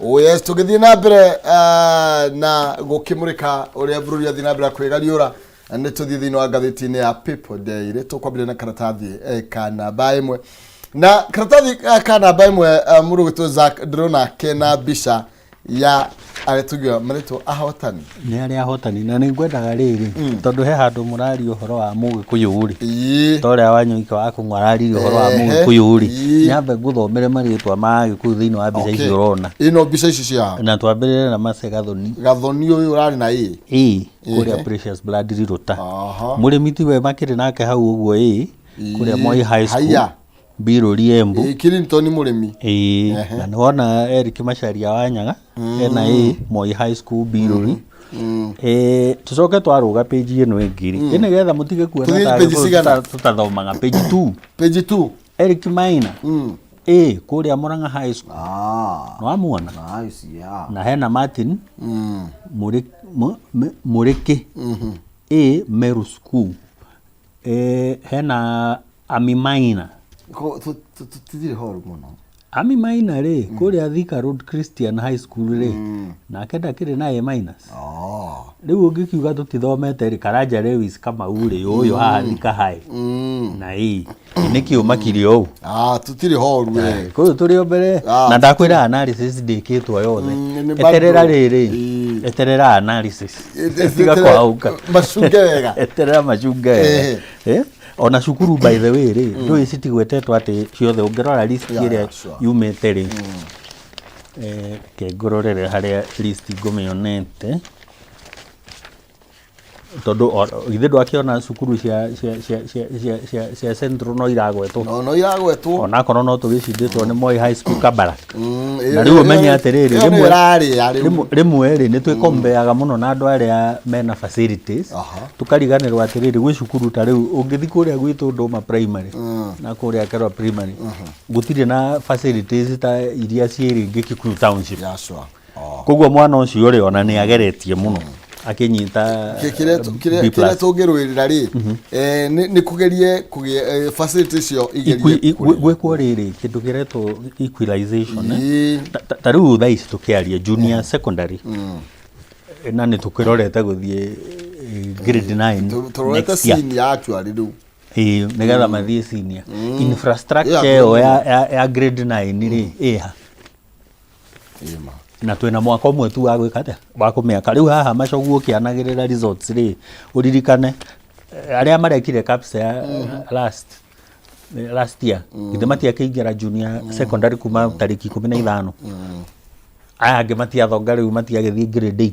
Oh yes, tũgĩthiĩ na mbere na gũkĩmũrĩka ũrĩa bũrũri athiĩ na mbere kwĩgariũra, nĩ tũthiĩ thĩinĩ wa ngathĩti-inĩ ya People Daily. Tũkwambĩrĩria na karatathi ka namba ĩmwe, na karatathi ka namba ĩmwe, mũndũ gwĩtwo Zack ndĩrona kena mbica ya arĩa tũngiuga marĩtwo ahotani. Nĩ arĩa ahotani, na nĩ ngwendaga rĩrĩ, tondũ he handũ mũraria ũhoro wa Mũgĩkũyũ rĩ, ta ũrĩa Wanyoike wa Kũng'ũ araririe ũhoro wa Mũgĩkũyũ rĩ, nyambe ngũthomere marĩtwa ma Agĩkũyũ thĩinĩ wa mbica icio ũrona. Ĩno mbica ici cia Na twambĩrĩre na Mercy Gathoni. Gathoni ũyũ ũrarĩ na ĩ Ĩ kũrĩa Precious Blood Rirũta. Mũrĩmi tiwe makĩrĩ nake hau ũguo ĩ kũrĩa Moi High School. Haiya. Mbirũri Embu. Ĩ, Clinton mũrĩmi. Ĩĩ, na nĩwona Eric Macharia wa Nyaga ena ĩ Moi High School Mbirũri. Eh, tũcoke twarũga page ĩno ĩngĩ rĩ, ĩ nĩgetha mũtige kuona Tũthiĩ ta page Agĩkũyũ cigana? tũtathomaga page 2. Page 2. Eric Maina ĩ kũrĩa Murang'a High School. Nĩwamuona? Nice, yeah. Na hena Martin Mũrĩkĩ ĩ Meru School. Eh, hena Ami Maina. Tũtirĩ horu mũno. Ami Maina rĩ, kũrĩa Thika Road Christian High School rĩ, nake ndakĩrĩ na A minus. Rĩu ũngĩkiuga tũtithomete rĩ, Karanja Lewis Kamau rĩ, ũyũ haha Thika High na A. Nĩkĩ ũmakire ũũ? Ah, tũtirĩ horu we. Kũu tũrĩ o mbere na ndakwĩra analysis ndĩkĩtwo yothe. Nĩ Eterera bado. rĩrĩ, eterera analysis. Tiga kwaũka. Macunge wega. Eterera macunge wega. Eh? Ona cukuru by the way rĩ, ndũĩ citigwetetwo atĩ ciothe ũngĩrora list ĩrĩa yumĩte rĩ, reke ngũrorere harĩa list ngũmĩonete, tondũ githĩ ndwakĩona cukuru cia cia cia cia cia cia cia Central no iragwetwo? No iragwetwo. Onakorwo no tũgĩcindĩtwo nĩ Moi High School Kabarak. Na Ĩyo rĩu ũmenye atĩrĩrĩ, ĩyo nĩyo rĩmwe ĩrarĩa rĩu. Rĩmwe rĩ nĩ twĩkombeaga mũno na andũ arĩa mena facilities, tũkariganĩrwo atĩrĩrĩ, gwĩ cukuru ta rĩu ũngĩthiĩ kũrĩa gwitũ Ndũma Primary na kũrĩa Kerwa Primary, gũtirĩ na facilities ta iria ciĩ rĩngĩ Kikuyu Township. Yeah, sure. Koguo mwana ũcio rĩ, ona nĩ ageretie mũno akĩnyita Kĩrĩa B kĩrĩa plus. tũngĩrũĩrĩra rĩ, nĩ kũgerie kũgĩe facility icio igerie Gwĩkwo rĩrĩ kĩndũ kĩretwo equalization, eh? Ta rĩu thaa ici tũkĩaria junior secondary, na nĩ tũkĩrorete gũthiĩ grade 9 Tũrorete next year. senior actually rĩu. Ĩĩ, nĩgetha mathiĩ senior. Infrastructure Yeah, ĩyo ya grade 9 rĩ, ĩha? Ĩma. Na twĩna mwaka ũmwe tu wa gwĩka atĩa, wa kũmĩaka. Rĩu haha Macogu ũkĩanagĩrĩra results rĩ, ũririkane arĩa marekire KAPSEA ya last year, githĩ matiakĩingĩra junior secondary kuma tarĩki 15? Aya angĩ matiathonga rĩu, matiagĩthiĩ grade 8,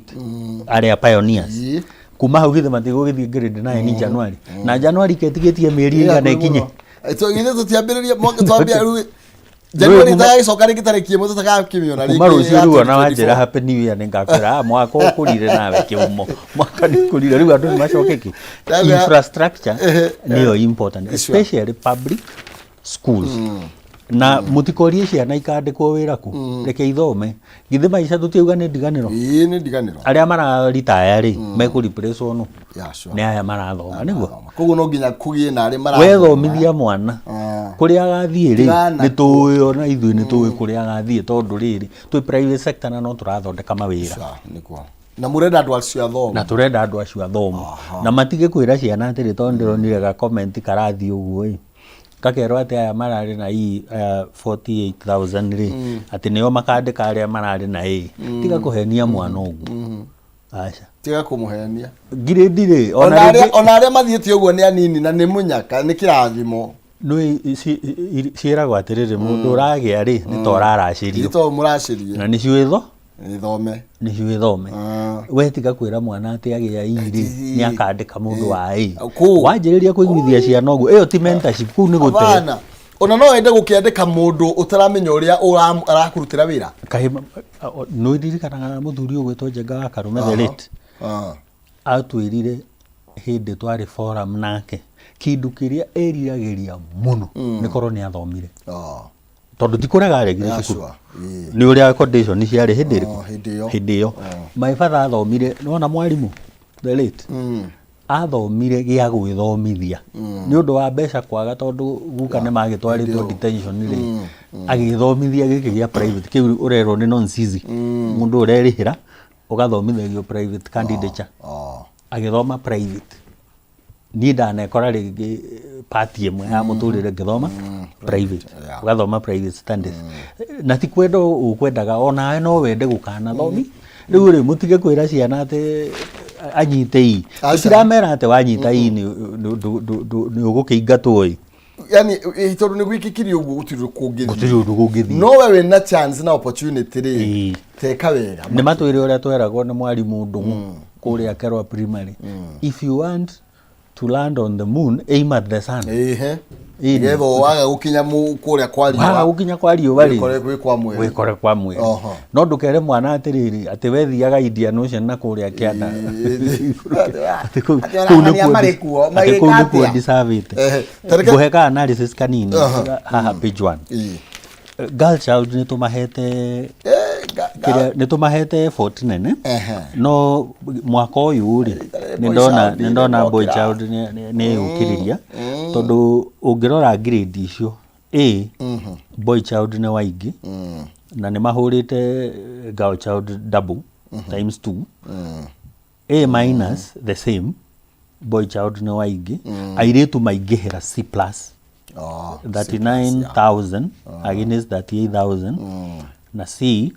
arĩa pioneers. Kuma hau githĩ matigũgĩthiĩ grade 9 January? Na January ketigĩtie mĩeri ĩigana ĩkinye? Githĩ tũtiambĩrĩria mwaka twambia rĩu January itagagĩcoka rĩngĩ tarĩki 1 tũtagakĩmĩona Kuma rĩngĩ rũciũ ya rĩu ona 2024. wanjĩra happy new year, nĩ ngakwĩra, "Ah, mwaka ũkũrire nawe kĩumo, mwaka nĩ ũkũrire." Rĩu andũ nĩ macoke kĩ infrastructure nĩyo important, especially public schools. Na mũtikorie ciana ikandĩkwo wĩra kũ, reke ithome. Githĩ maica tũtiauga nĩ ndiganĩro? Ĩĩ, nĩ ndiganĩro. Arĩa mararitaya rĩ, mekũ replace nũ? Yeah, sure. Nĩ aya marathoma, nĩguo. Koguo no nginya kũgĩe na arĩa marathoma. Wethomithia mwana, kũrĩa agathiĩ rĩ, Tigana nĩ tũĩ, ona ithuĩ nĩ tũĩ kũrĩa agathiĩ, tondũ rĩrĩ twĩ private sector na no tũrathondeka mawĩra. Sure, nĩguo. Na mũrenda andũ acio athomu. Na tũrenda andũ acio athomu, na matige kwĩra ciana atĩrĩ, tondũ ndĩronire ga comment karathiĩ ũguo ĩ, gakerwo atĩ aya mararĩ na E aya 48,000 rĩ, atĩ nĩo makandĩka arĩa mararĩ na A. Tiga kũhenia mwana ũguo, aca. Tiga kũmũhenia. Grade rĩ, ona ona arĩa rĩngĩ ona arĩa mathiĩte ũguo nĩ anini na nĩ mũnyaka, nĩ kĩrathimo. Nĩ ciĩragwo atĩrĩrĩ, mũndũ ũragĩa rĩ, nĩ ta ũraracĩrio. Nĩ to mũracĩrie. Na nĩcio ĩtho Ithome. Nĩcio ĩthome. We tiga kwĩra mwana atĩ agĩa E rĩ, nĩ akandĩka mũndũ wa A. Kũ? Wanjĩrĩria kũiguithia ciana ũguo, ĩyo ti mentorship, kũu nĩ gũte. Hapana. Ona no wende gũkĩandĩka mũndũ ũtaramenya ũrĩa arakũrutĩra wĩra. Kaĩ nĩ ririkanaga mũthuri ũgwĩtwo Njenga wa Karũme, the late, atwĩrire hĩndĩ twarĩ forum nake, kĩndũ kĩrĩa eriragĩria mũno nĩ korwo nĩ athomire, tondũ ti kũrega aregire cukuru, nĩ ũrĩa condition ciarĩ hĩndĩ ĩrĩkũ? Oh, hĩndĩ ĩyo. Hĩndĩ ĩyo my father athomire, nĩwona mwarimũ the late athomire gĩa gwĩthomithia nĩ ũndũ wa mbeca kwaga, tondũ guka nĩ magĩtwarĩtwo Hĩndĩ ĩyo. detention rĩ, agĩthomithia gĩkĩ gĩa private kĩu ũrerwo nĩ nonsizi, mũndũ ũrerĩhĩra ũgathomithagio private candidature. Agĩthoma private. Niĩ ndanekora rĩngĩ part ĩmwe ya mũtũrĩre ngĩthoma private. Ũgathoma private studies na ti kwenda ũkwendaga, onawe no wende gũkanathomi. Rĩu rĩ, mũtige kwĩra ciana atĩ anyite i. Aca. Tũtiramera atĩ wanyita i nĩ ũgũkĩingatwo ĩ. Yani tondũ nĩ gwĩkĩkire ũguo, gũtirĩ kũngĩthiĩ. Gũtirĩ ũndũ kũngĩthiĩ. No we wĩna chance na opportunity rĩ, teka wega. Nĩ matwĩre ũrĩa tweragwo nĩ mwarimũ Ndũng'ũ kũrĩa Kerwa Primary: "If you want to land on the moon, aim at the sun." Ĩĩ. Nĩgetha waga gũkinya kũrĩa kwa riũa, waga gũkinya kwa riũa rĩ, wĩkore gwĩ kwa mweri. Wĩkore kwa mweri. No ndũkere mwana atĩrĩrĩ, atĩ wethiaga Indian Ocean na kũrĩa kĩanda. Atĩ Atĩ kũu orang'ania nĩkuo marĩ kuo, atĩ magĩka kũu nĩkuo atĩa? ndicavĩte. Tareke- Ngũhe ka analysis kanini haha page 1. Girl child nĩ tũmahete kĩrĩa, nĩ tũmahete effort nene, no mwaka ũyũ rĩ, Boy nĩ ndona child nĩ ndona boy nĩmokĩra. child nĩ yũkĩrĩria, tondũ ũngĩrora grade icio A, boy child nĩ waingĩ na nĩ mahũrĩte girl child double times two. A minus the same, boy child nĩ waingĩ. Airĩtu maingĩhĩra C plus, 39,000 against 38,000, na C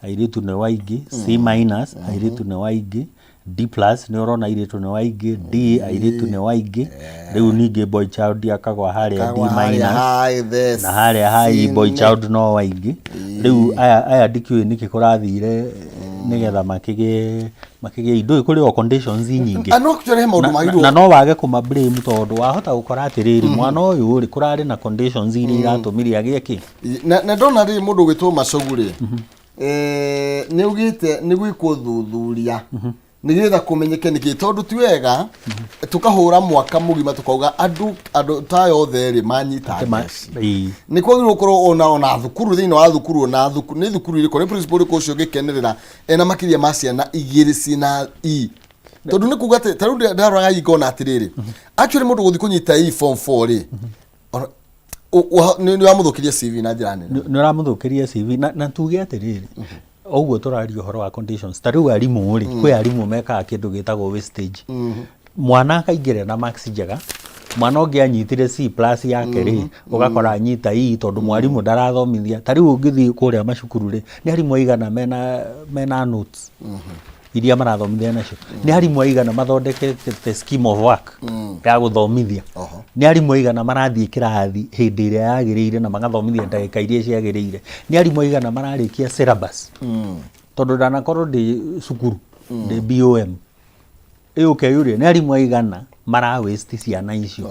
airĩtu nĩ waingĩ, C minus airĩtu nĩ waingĩ, D plus nĩ ũrona airĩtu nĩ waingĩ, D airĩtu nĩ waingĩ. Rĩu ningĩ boy child akagwa harĩa D Akagwa harĩa minus high, the na harĩa high boy C child no waingĩ. Rĩu aya ndikĩũĩ nĩkĩ kũrathire nĩgetha makĩgĩe indo kũrĩ o conditions nyingĩ. Ah, no kũrehe maũndũ magĩrĩirwo Na no wage kũma blame, tondũ wahota gũkora atĩrĩrĩ, mwana ũyũ rĩ, kũrarĩ na conditions iria iratũmire agĩe kĩ. Na ndona rĩ, mũndũ ũgwĩtwo Macogu rĩ, nĩ augĩte nĩ gwĩkwo thuthuria nĩgetha kũmenyeke nĩkĩ, tondũ ti wega tũkahũra mwaka mũgima tũkauga andũ ta othe rĩ manyita theci. Nĩ kwagĩrĩirwo gũkorwo ona thukuru, thĩinĩ wa thukuru, ona thukuru nĩ thukuru irĩkũ, nĩ principal ũrĩkũ ũcio ũngĩkenerera ena makĩria ma ciana igĩrĩ ciĩna E, tondũ nĩ kuga atĩ ta rĩu ndaroraga I ngona atĩrĩrĩ, actually mũndũ gũthiĩ kũnyita E form 4 rĩ, nĩ wamũthũkĩria CV na njĩra nene. Nĩ ũramũthũkĩria CV, na tuge atĩrĩrĩ, ũguo tũraria ũhoro wa conditions, ta rĩu arimũ rĩ, kwĩ arimũ mekaga kĩndũ gĩtagwo wastage. Mwana akaingĩra na marks njega, mwana ũngĩ anyitire C plus yake rĩ, ũgakora anyita E tondũ mwarimũ ndarathomithia. Ta rĩu ũngĩthiĩ kũrĩa macukuru rĩ, nĩ arimũ aigana mena notes iria marathomithia nacio? Nĩ arimũ aigana mathondekete scheme of work ya gũthomithia? Nĩ arimũ aigana marathiĩ kĩrathi hĩndĩ ĩrĩa yagĩrĩire na magathomithia ndagĩka iria ciagĩrĩire? Nĩ arimũ aigana mararĩkia syllabus? Tondũ ndanakorwo ndĩ cukuru, ndĩ BOM ĩ, ũkeyũria nĩ arimũ aigana mara waste ciana icio,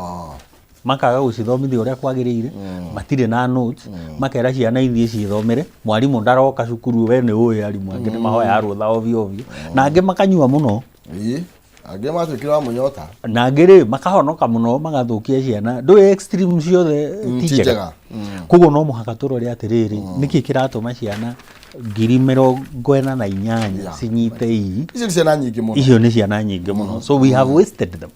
makaga gũcithomithia ũrĩa kwagĩrĩire, matirĩ na notes, makera ciana ithiĩ ciĩthomere, mwarimũ ndaroka cukuru. We nĩ ũĩ arimũ angĩ nĩ mahoyaga rũtha ovyo ovyo, na angĩ makanyua mũno. Ĩĩ, angĩ matuĩkire wa mũnyota. Na angĩ rĩ, makahonoka mũno, magathũkia ciana. Ndũĩ extreme ciothe ti ti njega. Njega. Koguo no mũhaka tũrore atĩrĩrĩ, nĩkĩ kĩratũma ciana 48,000 cinyite ii? Icio nĩ ciana nyingĩ mũno. Icio nĩ ciana nyingĩ mũno, so we have wasted them.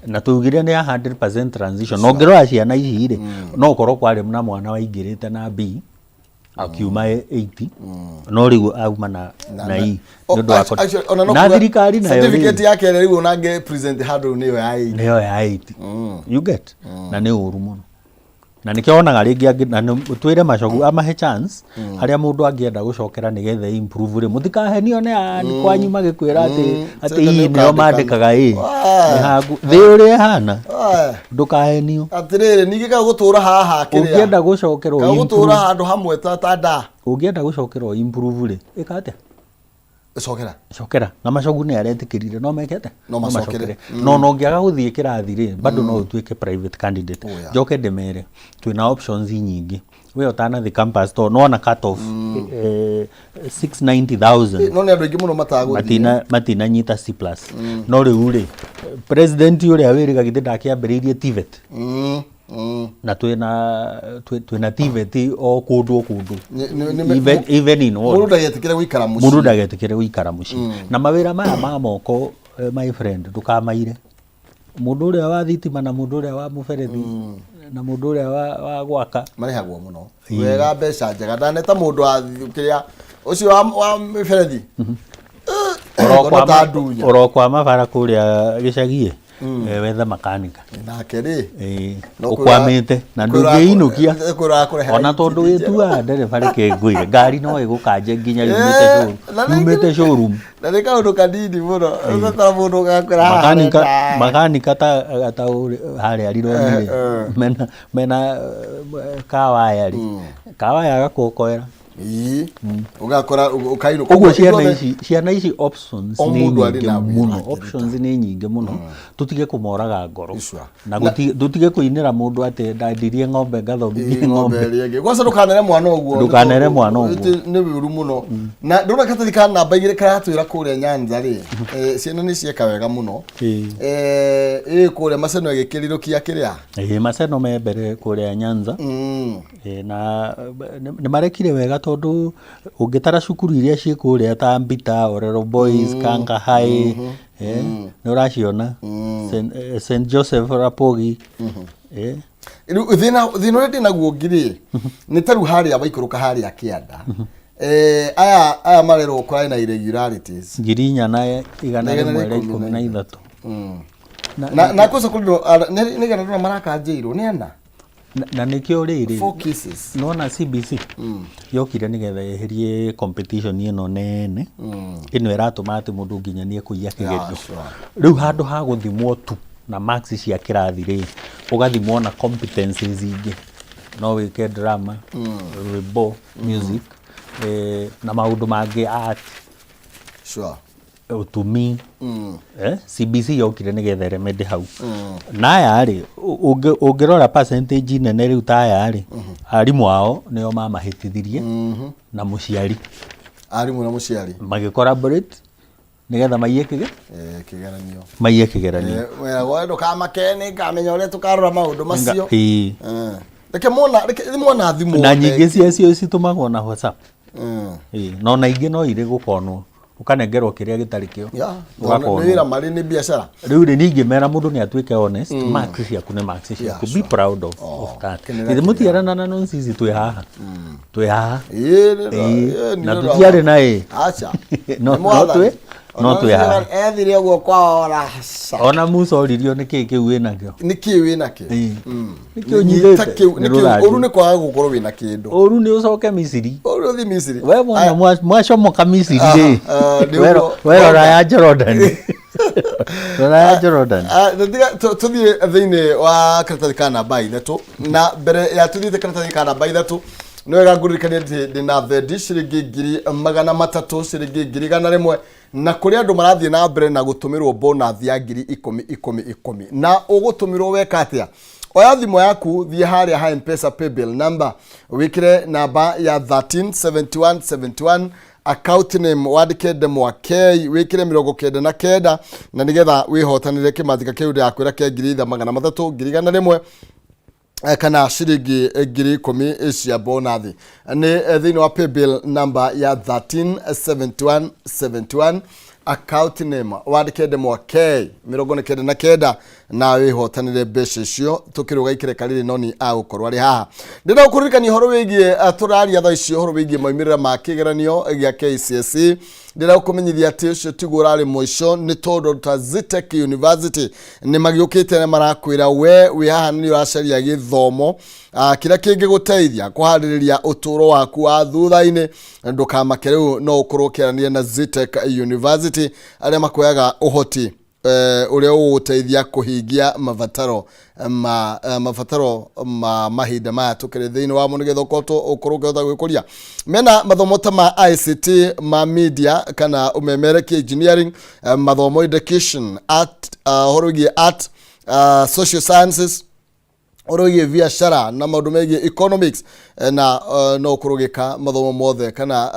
Na tugire nĩ ya 100% transition, na ũngĩrora ciana ici rĩ, no ũkorwo kwarĩ na mwana waingĩrĩte na B akiuma 80, no rĩu auma na E O- nĩ ũndũ wa actually, ona no na kuga thirikari nayo rĩ, certificate yake ĩrĩa rĩu ona angĩ present handũ nĩyo ya 80. Nĩyo ya 80, you get? Na nĩ ũru mũno, na nĩkĩo wonaga rĩngĩ angĩ, na nĩ- twĩre Macogu amahe chance harĩa mũndũ angĩenda gũcokera nĩgetha improve rĩ, mũtikahenio nĩ ani kwanyu magĩkwĩra atĩ Sasa ii nĩ nĩo ũkandĩkana. mandĩkaga ĩ. Nĩ haku thĩ ũrĩa ĩhana. Ndũkahenio. Atĩrĩrĩ, ningĩ kaĩ gũtũra haha kĩrĩa Ũngĩenda gũcokerwo kaĩ gũtũra improve, handũ hamwe ta nda. Ũngĩenda gũcokerwo improve rĩ, ĩka atĩa? Cokera. Cokera na macogu nĩ aretĩkĩrire no mekete. No macokere. No no ũngĩaga gũthiĩ kĩrathi rĩ, bado no ũtuĩke private candidate. Oh, yeah. Njoke ndĩmere twĩna options nyingĩ we ũtanathi campus to nona cut off 690,000. No nĩ andũ aingĩ mũno matagũthiĩ. Matinanyita C plus. No rĩu rĩ, president ũrĩa wĩrĩga githĩ ndakĩambĩrĩirie TVET? Na twĩna TVET o kũndũ o kũndũ. Even in Mũndũ ndagetĩkĩre gũikara mũciĩ. Mũndũ ndagetĩkĩre gũikara mũciĩ. Na mawĩra maya ma moko, my friend, ndũkamaire. Mũndũ ũrĩa wa thitima na mũndũ ũrĩa wa mũberethi na mũndũ ũrĩa wa gwaka marĩhagwo mũno wega, mbeca njega. Ndaneta mũndũ wa kĩrĩa ũcio wa mĩberethi. Oro Ngona kwa ta ndunya. Oro kwa mabara kũrĩa gĩcagi, wethe makanika. Nake rĩ, no ũkwamĩte na ndũngĩinũkia. Kwĩra kũrehera Ona tondũ injini njerũ. wĩtuaga ndereba, reke ngwĩre, ngari no ĩgũkanje nginya yumĩte showroom. Na rĩngĩ- Yumĩte showroom. Na nĩ kaũndũ kanini mũno ũgakora mũndũ ũgakwĩra haha Makanika. Makanika ta harĩa rironi rĩ, mena kawaya rĩ, kawaya gakuokoera. Ii, ũgakora ũkainũka. Ũguo ciana ici options O nĩ mũndũ arĩ nyingĩ na wĩra mũno. akĩruta. Options nĩ nyingĩ mũno, tũtige kũmoraga ngoro. Na tũtige kũinĩra mũndũ atĩ ndandirie ng'ombe ngathomithie Ii, ng'ombe ng'ombe. ĩrĩa ĩngĩ kwanza, ndũkanere mwana ũguo. Ndũkanere mwana ũguo. Nĩ ũru mũno. Na ndũna karatathi ka namba 2 karatwĩra kũrĩa Nyanza rĩ, ciana nĩ cieka wega mũno. Ĩ kũrĩa Maseno ĩgĩkĩrirũkia kĩrĩa. Ĩĩ, Maseno me mbere kũrĩa Nyanza. Ĩĩ, na nĩ marekire wega tondũ ũngĩtara cukuru iria ciĩ kũrĩa ta Mbita, Orero Boys, Kanga High, nĩ ũraciona, St Joseph Rapogi. Rĩu thĩna ũrĩa ndĩnaguo ngirĩ nĩ ta rĩu harĩa waikũrũka harĩa kĩanda, aya marerwo kũrarĩ na irregularities. 4133. Na kwanza kũrĩ nĩ igana rĩmwe marakanjĩirwo nĩ ana. Na nĩkĩo rĩrĩ Four cases. Nona CBC yokire nĩgetha yeherie competition ĩno nene ĩno ĩratũma atĩ mũndũ nginya nĩ ekũiya kĩgerio. Rĩu handũ ha gũthimwo tu na marks cia kĩrathi rĩ, ũgathimwo na competencies ingĩ, no wĩke drama, rwĩmbo, music, na maũndũ mangĩ, art, ũtumi. CBC yokire nĩgetha ĩremende hau. Na aya rĩ, ũngĩrora percentage nene rĩu ta aya rĩ, arimũ ao nĩo mamahĩtithirie na mũciari. Arimũ na mũciari magĩ collaborate nĩgetha maiye kĩgeranio. Maiye kĩgeranio. Weragwo ndũkamake, nĩ ngamenya ũrĩa tũkarora maũndũ macio. Ĩĩ. Reke mona thimũ. Na nyingĩ ciacio citũmagwo na WhatsApp. Ĩĩ, na ona ingĩ no irĩ gũkonwo, ũkanengerwo kĩrĩa gĩtarĩ kĩo. Ũgakonwo. Nĩ wĩra marĩ nĩ biacara. Rĩu rĩ, ningĩ mera mũndũ nĩ atuĩke honest, marks ciaku nĩ marks ciaku, be proud of that. Kenera. Ithe mũtiarana na nonsense, twĩ haha, twĩ haha. Ĩĩ, Ĩĩ, nĩ na ũndũ tũtiarĩ na ĩ. Aca. No Nĩ mwathani. No twĩ haha. Ethire ũguo kwao raca. Ona Musa oririo nĩ kĩĩ kĩu wĩnakĩo. Nĩ kĩĩ wĩ nakĩo? Ĩĩ. Nĩkĩo Nyita ũnyitĩte? kĩu Nĩ nĩ kĩu rũthanju. ũru nĩ kwaga gũkorwo wĩna kĩndũ. Ũru nĩ ũcoke Misiri. Ũru ũthiĩ Misiri. We mwana mwacomoka Misiri rĩ, Aha, nĩ ũguo. We rora ya Jordan, rora ya Jordan. Ah, na tiga tũthiĩ thĩinĩ wa karatathi ka namba 3. Na mbere ya tũthiĩte karatathi ka namba 3, nĩ wega ngũririkanie atĩ ndĩna thendi ciringi 300,000, ciringi 100,000, na kũrĩ andũ marathiĩ na mbere na gũtũmĩrwo bonus ya ngiri ikũmi ikũmi ikũmi. Na ũgũtũmĩrwo weka atĩa? Oya thimũ yaku, thiĩ harĩa ha Mpesa paybill number, wĩkĩre namba ya 137171, account name wandĩke Ndemwa K, wĩkĩre 99, na nĩgetha wĩhotanĩre kĩmathika kĩu ndĩrakwĩra kĩa 300,000, 100,000, kana ciringi 10,000 cia bonathi. Nĩ thĩinĩ wa paybill number ya 137171, account name wandĩke Ndemwa K 99, na wĩhotanĩre mbeca icio. Tũkĩrũga ikereka rĩrĩ, noni agũkorwo arĩ haha. Ndĩrenda gũkũririkania ũhoro wĩgiĩ, tũraria thaa ici ũhoro wĩgiĩ maumĩrĩra ma kĩgeranio gĩa KCSE. Ndĩrenda gũkũmenyithia atĩ ũcio tiguo ũrarĩ mũico, nĩ tondũ ta Zetech University nĩ magĩũkĩte na marakwĩra we wĩ haha nĩ ũracaria gĩthomo kĩrĩa kĩngĩgũteithia kũharĩrĩria ũtũũro waku wa thutha-inĩ. Ndũkamake, rĩu no ũkorwo ũkĩaranĩria na Zetech University arĩa makuoyaga ũhoti. Ũrĩa ũgũgũteithia kũhingia mabataro ma mabataro ma mahinda maya tũkĩrĩ thĩinĩ wamo nĩgetha ũkorwo ũkĩhota gwĩkũria. Mena mathomo ta ma ICT, ma media kana ũmemerekia, engineering, mathomo education, art, ũhoro wĩgiĩ art, social sciences, ũhoro wĩgiĩ biacara na maũndũ megiĩ economics, na no ũkorwo ũgĩka mathomo mothe kana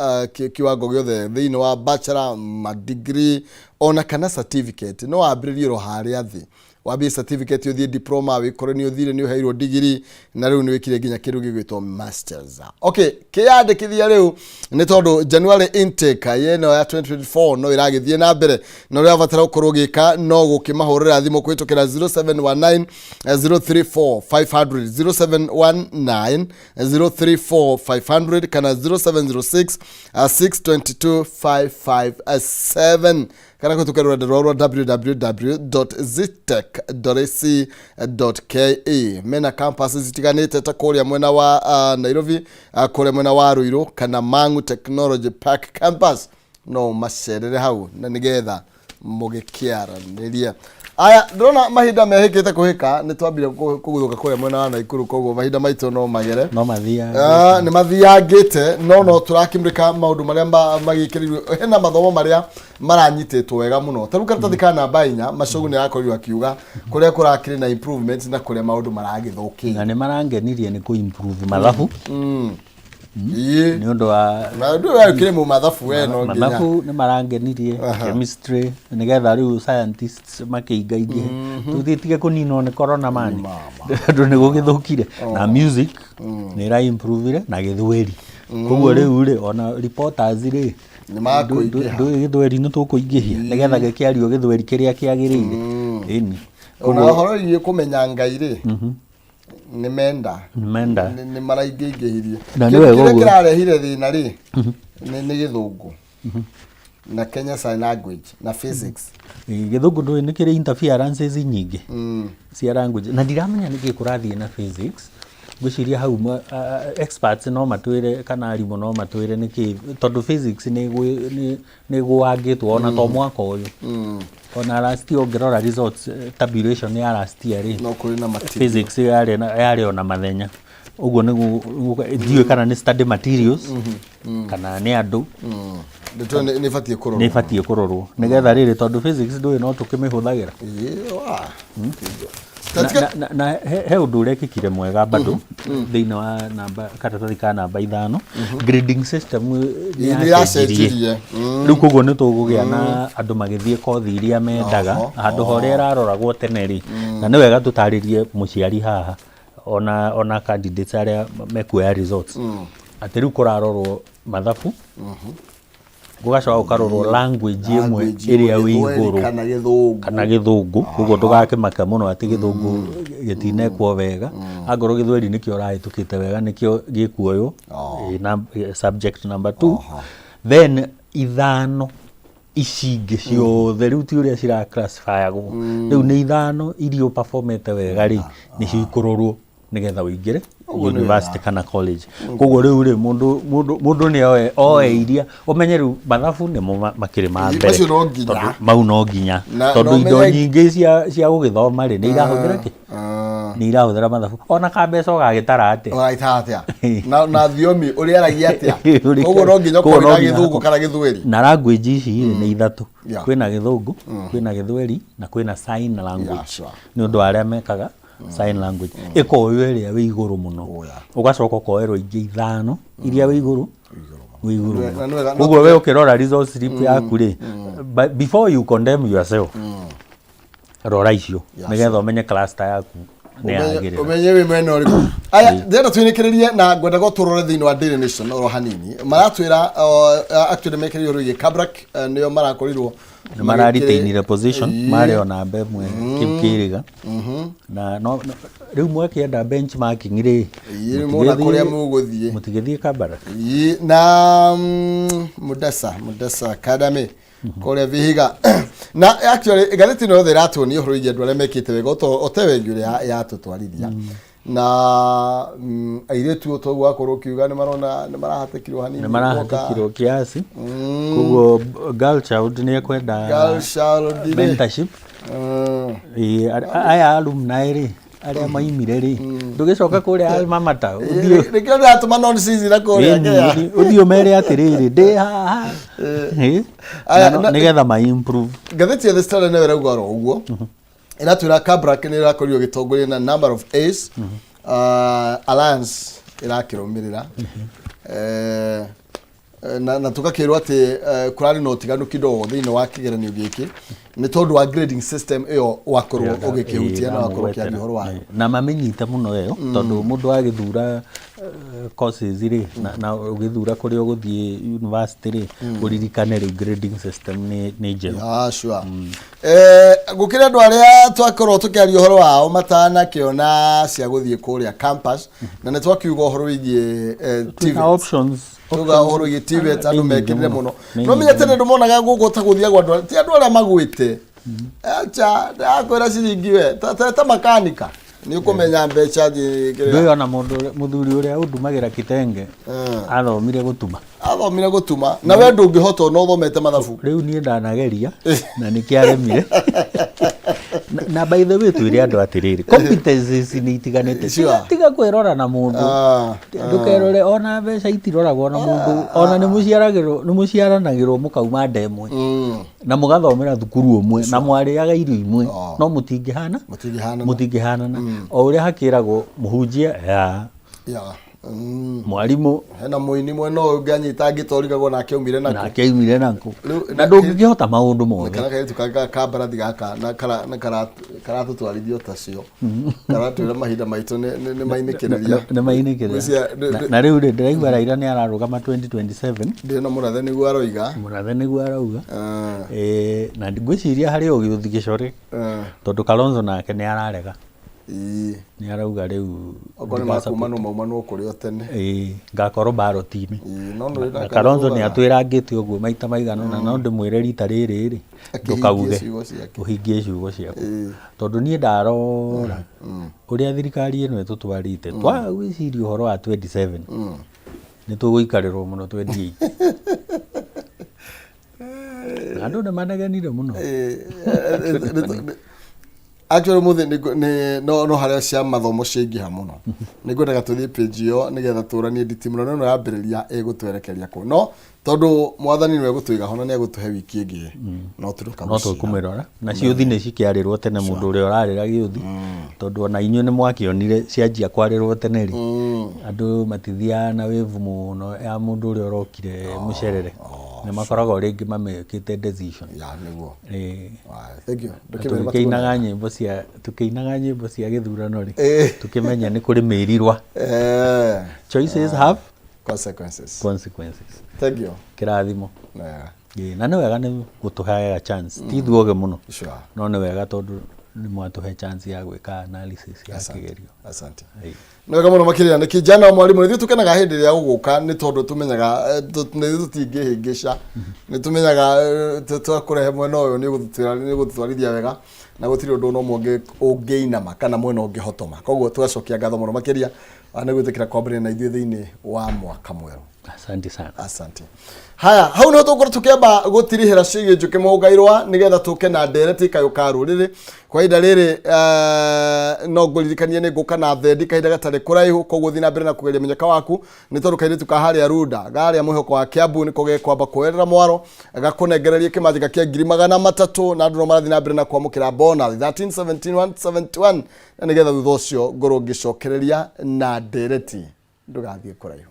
kiwango gĩothe thĩinĩ wa bachelor, ma degree ona kana certificate. No wambĩrĩrie oro harĩa thĩ, wambie certificate, ũthiĩ diploma, wĩkore nĩ ũthire nĩ ũheirwo degree, na rĩu nĩ wĩkire nginya kĩndũ gĩgwĩtwo masters. Okay, kĩyandĩkithia rĩu nĩ tondũ January intake yeno ya 2024 no ĩragĩthiĩ na mbere, na ũrĩa wabatara gũkorwo ũgĩka no gũkĩmahũrĩra thimũ kũhĩtũkĩra 0719 034 500, 0719 034 500 kana 0706 622 557, kana kũhĩtũkĩra rũrenda rwao rwa www.zetech.ac.ke. Mena campus citiganĩte ta kũrĩa mwena wa Nairobi, kũrĩa mwena wa Ruiru kana Mangu Technology Park campus. No macerere hau na nĩgetha mũgĩkĩaranĩria. Aya, ndĩrona mahinda mehĩkĩte kũhĩka, nĩ twambire kũguthũka kũrĩa mwena wa Naikuru, koguo mahinda maitũ no magere. No mathiaga. Ah, nĩ mathiangĩte, no tũrakĩmũrĩka maũndũ marĩa magĩkĩrĩirwo. Hena mathomo marĩa maranyitĩtwo wega mũno, ta rĩu karatathi ka namba 4, Macogu nĩ arakorirwo akiuga kũrĩa kũrakĩrĩ na improvements na kũrĩa maũndũ maragĩthũkĩire. Na nĩ marangenirie nĩ kũ improve mathabu. Ĩĩ. Nĩ ũndũ wa Na ũndũ ũyũ ũkĩrĩ mu mathabu we no nginya. Mathabu nĩ marangenirie, chemistry, nĩgetha rĩu scientists makĩingaingĩhe, tũthiĩ kũninwo nĩ corona mani, tondũ nĩ gũgĩthũkire. Na music nĩ ĩra improvire na gĩthweri, koguo rĩu rĩ, ona reporters rĩ, Nĩ makũingĩha. Ndũĩ gĩthweri nĩ tũkũingĩhia nĩgetha gĩkĩario gĩthweri kĩrĩa kĩagĩrĩire, ĩni. Ona ũhoro wĩgiĩ kũmenya Ngai rĩ, nĩ menda. Nĩ menda. Nĩ maraingĩingĩhirie. Na nĩ Kĩndũ wega kĩrĩa ũguo. kĩrarehire thĩna rĩ, nĩ gĩthũngũ na Kenya Sign Language na physics. Gĩthũngũ ndũĩ nĩ kĩrĩ interferences nyingĩ cia language, na ndiramenya nĩkĩ kũrathiĩ na physics. Ngwĩciria hau experts no matwĩre kana arimũ no matwĩre nĩkĩ, tondũ physics nĩ ĩgũangĩtwo ona to mwaka ũyũ, ona last year ũngĩrora results, tabulation ya last year rĩ, No kũrĩ na material. Physics yarĩ ona mathenya ũguo nĩguo. Ndiũĩ kana nĩ study materials kana nĩ andũ. Ndeto nĩ ĩbatiĩ kũrorwo. Nĩ ĩbatiĩ kũrorwo nĩgetha rĩrĩ, tondũ physics ndũĩ no tũkĩmĩhũthagĩra. Ĩĩ, wa. Na, na he ũndũ ũrekĩkire mwega bado thĩinĩ wa namba karatathi ka namba 5, grading system nĩ Nĩ yacenjirie. yacenjirie. Rĩu koguo nĩ tũkũgĩa na andũ magĩthiĩ kothi iria mendaga handũ ha ũrĩa ĩraroragwo tene rĩ. Na nĩ wega tũtarĩrie mũciari haha ona candidates arĩa mekuoya results atĩ rĩu kũrarorwo mathabu, gũgacoka gũkarorwo language ĩmwe Language ĩrĩa wĩ Gĩthweri igũrũ kana gĩthũngũ. Kana gĩthũngũ. Koguo ndũgakĩmake mũno atĩ gĩthũngũ gĩtinekwo wega. Angorwo gĩthweri nĩkĩo ũrahĩtũkĩte wega, nĩkĩo gĩkuoywo subject number 2, then ithano ici ingĩ ciothe rĩu ti ũrĩa cira classifyagwo. Rĩu nĩ ithano iria ũperformete wega rĩ, nĩcio ikũrorwo nĩgetha ũingĩre university kana college. Koguo rĩu rĩ, mũndũ nĩ oe iria ũmenye rĩu mathabu nĩmo makĩrĩ ma mbere. Macio no nginya. Tondũ mau no nginya, Na tondũ indo nyingĩ cia gũgĩthoma rĩ, nĩ irahũthĩra kĩ, nĩ irahũthĩra mathabu, ona kambeca ũgagĩtara atĩa? Ũgagĩtara atĩa na thiomi ũrĩa aragia atĩa? Koguo no nginya Koguo ũkorwo no na nginya gĩthũngũ kana gĩthweri. Na language ici rĩ, nĩ ithatũ. Kwĩna gĩthũngũ, kwĩna gĩthweri na kwĩna sign language. Nĩ ũndũ wa arĩa mekaga sign language, ĩkoywo ĩrĩa wĩ igũrũ mũno. Ũgacoka ũkoerwo ingĩ ithano iria wĩ igũrũ Na mũno. nĩ wega- Koguo we ũkĩrora results slip yaku rĩ, but before you condemn yourself, rora icio nĩgetha ũmenye cluster yaku nĩ yagĩrĩra. Ũmenye wĩ mwena ũrĩkũ. Aya, ndĩrenda twinĩkĩrĩrie na ngwendaga tũrore thĩinĩ wa Daily Nation oro hanini. Maratwĩra actually mekĩrĩire ũhoro wĩgiĩ Kabarak, nĩo marakorirwo Nĩ mararitainire position. Marĩ o namba 1 kĩu kĩrĩga na no rĩu mwakĩenda benchmarking rĩ, Ĩĩ, muona kũrĩa mũgũthiĩ. Mũtigĩthiĩ Kabarak. Ĩĩ, na Mudasa Academy kũrĩa Vihiga. Na actually ngathĩti ĩno yothe ĩratuonia ũhoro wĩgiĩ andũ arĩa mekĩte wega, ote wengi ũrĩa yatũtwarithia. Na airĩtu o toguo wakorwo ũkiuga nĩ marona nĩ marahatĩkirwo hanini. Nĩ marahatĩkirwo kiasi, koguo girl child nĩ ekwenda Girl child rĩ. mentorship. Ĩĩ, aya alumni rĩ, arĩa maimire rĩ, ndũgĩcoka kũrĩa alma mater, ũthiĩ. Nĩkĩo ndĩratũma nonsense na kũrĩa Kenya. Ũthiĩ ũmere atĩrĩrĩ, ndĩ haha. Ĩĩ. Aya, Na nĩgetha ma improve. Ngathĩti ya The Standard nayo ĩrauga oro ũguo, ĩratwĩra Kabrak nĩ ĩrakorirwo ĩgĩtongoria na number of A's, Alliance ĩrakĩrũmĩrĩra. Na tũgakĩrwo atĩ kũrarĩ na ũtiganu kidogo thĩinĩ wa kĩgeranio gĩkĩ nĩ tondũ wa grading system ĩyo wakorwo ũgĩkĩhutia na wakorwo ũkĩaria ũhoro wayo. Na mamĩnyite mũno ĩyo, tondũ mũndũ agĩthura courses rĩ, na ũgĩthura kũrĩa ũgũthiĩ university rĩ, ũririkane rĩu grading system nĩ njerũ. Ah, sure. Gũkĩrĩ andũ arĩa twakorwo tũkĩaria ũhoro wao matanakĩona cia gũthiĩ kũrĩa campus, na nĩ twakiuga ũhoro wĩgiĩ Twĩna TVET. options. Tuga ũhoro wĩgiĩ TVET, andũ Nĩ nyingĩ mekĩrĩre mũno. mũno. Nĩ No nyingĩ menye tene ndũmonaga gũkũ ta gũthiagwo andũ ti andũ arĩa magwĩte, acha ndakwĩra ciringi we ta makanika nĩ ũkũmenya mbeca Ndũĩ ona mũndũ mũthuri ũrĩa ũndumagĩra kitenge athomire gũtuma. Athomire gũtuma, na we ndũngĩhota ona ũthomete mathabu. Rĩu niĩ ndanageria na nĩkĩaremire. Na by the way, twĩre andũ atĩrĩrĩ, competencies nĩ itiganĩte. Tiga kwĩrora na mũndũ. Ndũkerore, ona mbeca itiroragwo na mũndũ, ona nĩ mũciaragĩrwo, nĩ mũciaranagĩrwo mũkauma nda ĩmwe na mũgathomera thukuru ũmwe na mwarĩaga irio imwe, no mũtingĩhana. Mũtingĩhanana. Mũtingĩhanana, o ũrĩa hakĩragwo mũhunjia ya mwarimũ. Hena mũini mwena ũyũ ũngĩanyita ngĩtorigagwo nake aumire nako. Nake aumire nako. Rĩu- Na ndũngĩkĩhota maũndũ mothe. Kana kairĩtu kangĩ ka mbarathi gaka na karatũtwarithia o tacio, karatwĩra mahinda maitũ nĩ mainĩkĩrĩria. Nĩ mainĩkĩrĩra. Na rĩu rĩ, ndĩraigua Raila nĩ ararũgama 2027. Ndĩna mũrathe nĩguo aroiga. Mũrathe nĩguo arauga. Na ngwĩciria harĩ o gĩũthi gĩcore, tondũ Kalonzo nake nĩ ararega. Nĩ arauga rĩu Okorwo nĩ makumanwo maumanwo kũrĩ o tene. Ĩĩ, ngakorwo ballot-inĩ. Ĩĩ, no nĩ Na Kalonzo nĩ atwĩrangĩte ũguo maita maigana ũna, no ndĩmwĩre rita rĩrĩ rĩ, Akĩhingie ndũkauge ciugo ciake. Ũhingie ciugo ciaku, tondũ niĩ ndarora ũrĩa thirikari ĩno ĩtũtwarĩte, twaga gwĩciria ũhoro wa 27 nĩ tũgũikarĩrwo mũno 28, na andũ nĩ manegenire mũno. Actually mũthĩ no harĩa cia mathomo ciaingĩha mũno, nĩ ngwendaga tũthiĩ page ĩyo nĩgetha tũranie nditimũrano ĩno yambĩrĩria ĩgũtwerekeria kũ, no tondũ mwathani nĩwe gũtũiga ho na nĩ egũtũhe wiki ĩngĩ no tũrĩka. No tũkũmĩrora na ciũthi nĩ cikĩarĩrwo tene, mũndũ ũrĩa ũrarĩra gĩũthi, tondũ ona inyuĩ nĩ mwakĩonire cianjia kwarĩrwo tene rĩ, andũ matithiaga na wĩvu mũno ya mũndũ ũrĩa ũrokire mũcerere, nĩ makoragwo rĩngĩ mamĩkĩte decision. Ya, nĩguo. Ĩĩ. Aya, thank you. Ndũkĩmere. Tũkĩinaga nyĩmbo cia gĩthurano rĩ, tũkĩmenye nĩ kũrĩ mĩrirwa. Choices have consequences. Consequences. Thank you. Kĩrathimo. Wega. Ĩĩ, na nĩ wega nĩ gũtũheaga chance, ti ithuothe mũno, no nĩ wega tondũ nĩ mwatũhe chance ya gwĩka analysis ya kĩgerio. Asante. Ĩĩ. Nĩ wega mũno makĩria nĩ kijana wa mwarimũ, nĩ ithuĩ tũkenaga hĩndĩ ĩrĩa ũgũka, nĩ tondũ tũmenyaga nĩ ithuĩ tũtingĩhĩngĩca, nĩ tũmenyaga twakũrehe mwena ũyũ nĩ ũgũtũtwara- nĩ ũgũtũtwarithia wega, na gũtirĩ ũndũ ona ũmwe ũngĩinama kana mwena ũngĩhotoma, koguo tũgacokia ngatho mũno makĩria nĩ gwĩtĩkĩra kwambĩrĩria na ithuĩ thĩinĩ wa mwaka mwerũ. Asante sana. Asante. Haya, hau niho tũgũkorwo tũkĩamba gũtirihĩra ciĩgiĩ njũkĩ mũhũngairwa, nĩgetha tũke na ndereti kayũ ka rũrĩrĩ kwa ihinda rĩrĩ. No ngũririkanie nĩ ngũka na thendi kahinda gatarĩ kũraihu, koguo thiĩ na mbere na kũgeria mũnyaka waku, nĩ tondũ kairĩtu ka harĩa Runda garĩa mwĩhoko wa Kiambu nĩko gekwamba kuoerera mwaro gakũnengererie kĩmanjĩka kĩa 300,000, na andũ no marathiĩ na mbere na kwamũkĩra bonus 13 17 171, na nĩgetha thutha ũcio ngorwo ngĩcokereria na ndereti. Ndũgathiĩ kũraihu.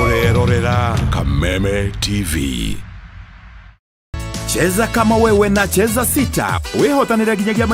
Ũrerorera Kameme TV. Cheza kama wewe na Cheza Sita, wĩhotanĩre nginyagia